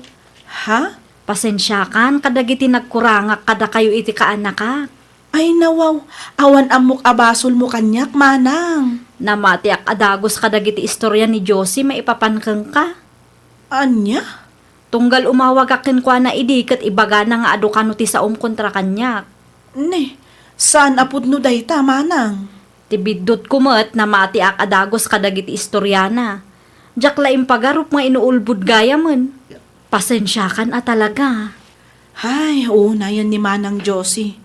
Ha? Pasensiakan kadagiti nagkurangak kadakayo iti kaanakak. Ay, nawaw, awan ammok a basolmo kaniak, Manang. Namatiak a dagus kadagiti istoria ni Josie maipapan kenka. Ania? Tunggal umawagak kenkuana idi ket ibagana nga adu kano ti saom kontra kaniak. Ne, saan a pudno dayta, Manang? Ti biddutko met, namatiak a dagus kadagiti istoriana. Diak la impagarup nga inuulbod gayamen. Pasensiakan a talaga. Hay, unayen ni Manang Josie.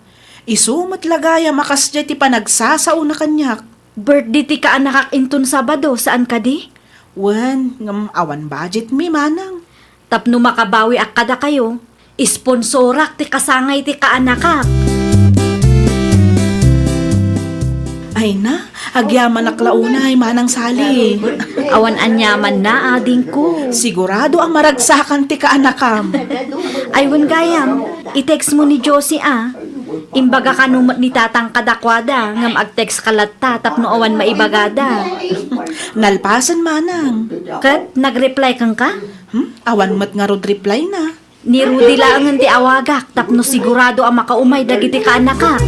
Isu met la gayam a kasdiay ti panagsasaona kaniak. Birthday ti kaanakak inton Sabado, saan kadi? Wen, ngem awan budget mi, Manang. Tapno makabawiak kadakayo, isponsorak ti kasangay ti kaanakak. Ay na, agyamanak la unay, Manang Sally. Awan aniamanna, adingko. Sigurado a maragsakan ti kaanakam. Ay, wen gayam, i-text mo ni Josie, a. Imbaga kano met ni Tatang kadakuada, ngem ag-text ka latta tapno awan maibagada. Nalpasen, Manang. Ket nag-reply kenka? Hmm? Awan met ngarud reply na. Ni Rudy laengen ti awagak tapno sigurado a makaumay dagiti kaanakak.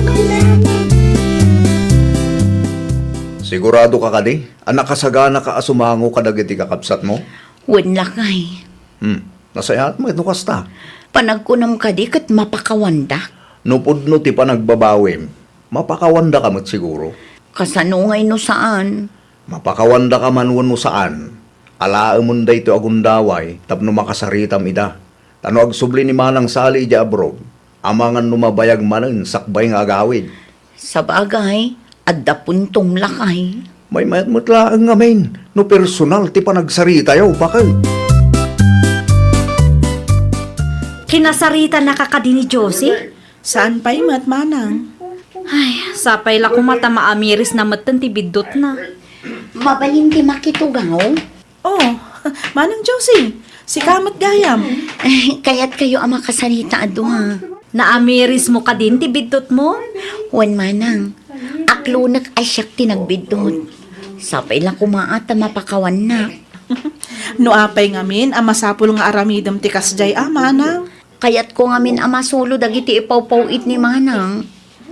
Sigurado ka kadi a nakasaganaka a sumango kadagiti kakabsatmo? Wen, lakay. Hmm, nasayaat met no kasta. Panagkunam kadi ket mapakawandak? No pudno ti panagbabawim, mapakawandaka met siguro. Kasano ngay no saan? Mapakawandaka man wenno saan, alaemen daytoy a gundaway tapno makasaritam ida. Ta no agsubli ni Manang Sally idiay abroad, amangan no mabayag manen sakbay nga agawid. Sabagay, adda puntom, lakay. Maymayat met laeng ngamin no personal ti panagsaritayo, baket. Kinasaritanaka kadi ni Josie? Saan pay met, Manang? Ay, sapay la koma ta maamirisna metten ti biddutna. Mabalin ti makitugaw? Oh, Manang Josie, sika met gayam. Ay, kayatkayo a makasarita a dua. Naamirismo kadin ti biddutmo? Wen, Manang. Aklonek a siak ti nagbiddut. Sapay la koma a ta mapakawannak. No apay ngamin a masapul nga aramidem ti kasdiay a, Manang? Kayatko ngamin a masulo dagiti ipawpaw-it ni Manang.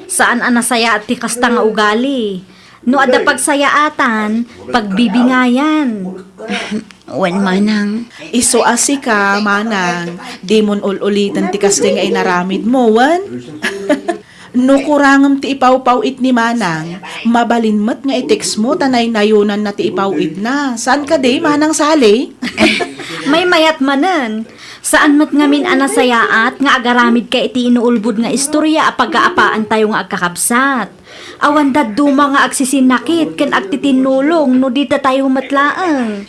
Saan a nasayaat ti kasta nga ugali. No adda pagsayaatan, pagbibingayan. Wen, manang. Isu a sika, manang, dimon ul-uliten ti kasta nga inaramidmo, wen? No kurangem ti ipawpaw-it ni manang, mabalin met nga i-text mo ta naynayonanna ti ipaw-itna. Saan kadi, Manang Sally? Maymayat manen. Saan met ngamin a nasayaat nga agaramidka iti inuulbod nga istoria a pagaapaantayo nga agkakabsat. Awan dadduma nga agsisinnakit ken agtitinnulong no di datayo met laeng.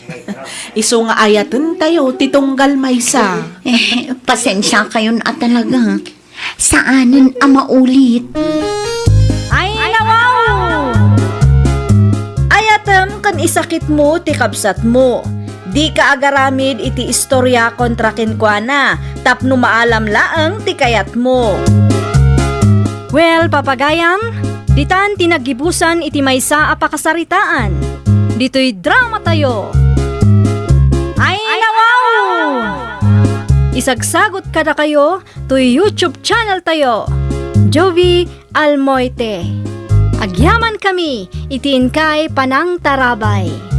Isu nga ayatentayo ti tunggal maysa. Eh, pasensiakayon a talaga. Saanen a maulit. Ay, nawaw! Ayatem ken isakitmo ti kabsatmo. Dika agaramid iti istoria kontra kenkuana, tapno maalam laeng ti kayatmo. Well, papagayam, ditan ti naggibusan iti maysa a pakasaritaan. Ditoy dramatayo. Ay, nawaw! Isagsagot kadakayo toy YouTube channel tayo, Jovie Almoite. Agyamankami iti inkay panangtarabay.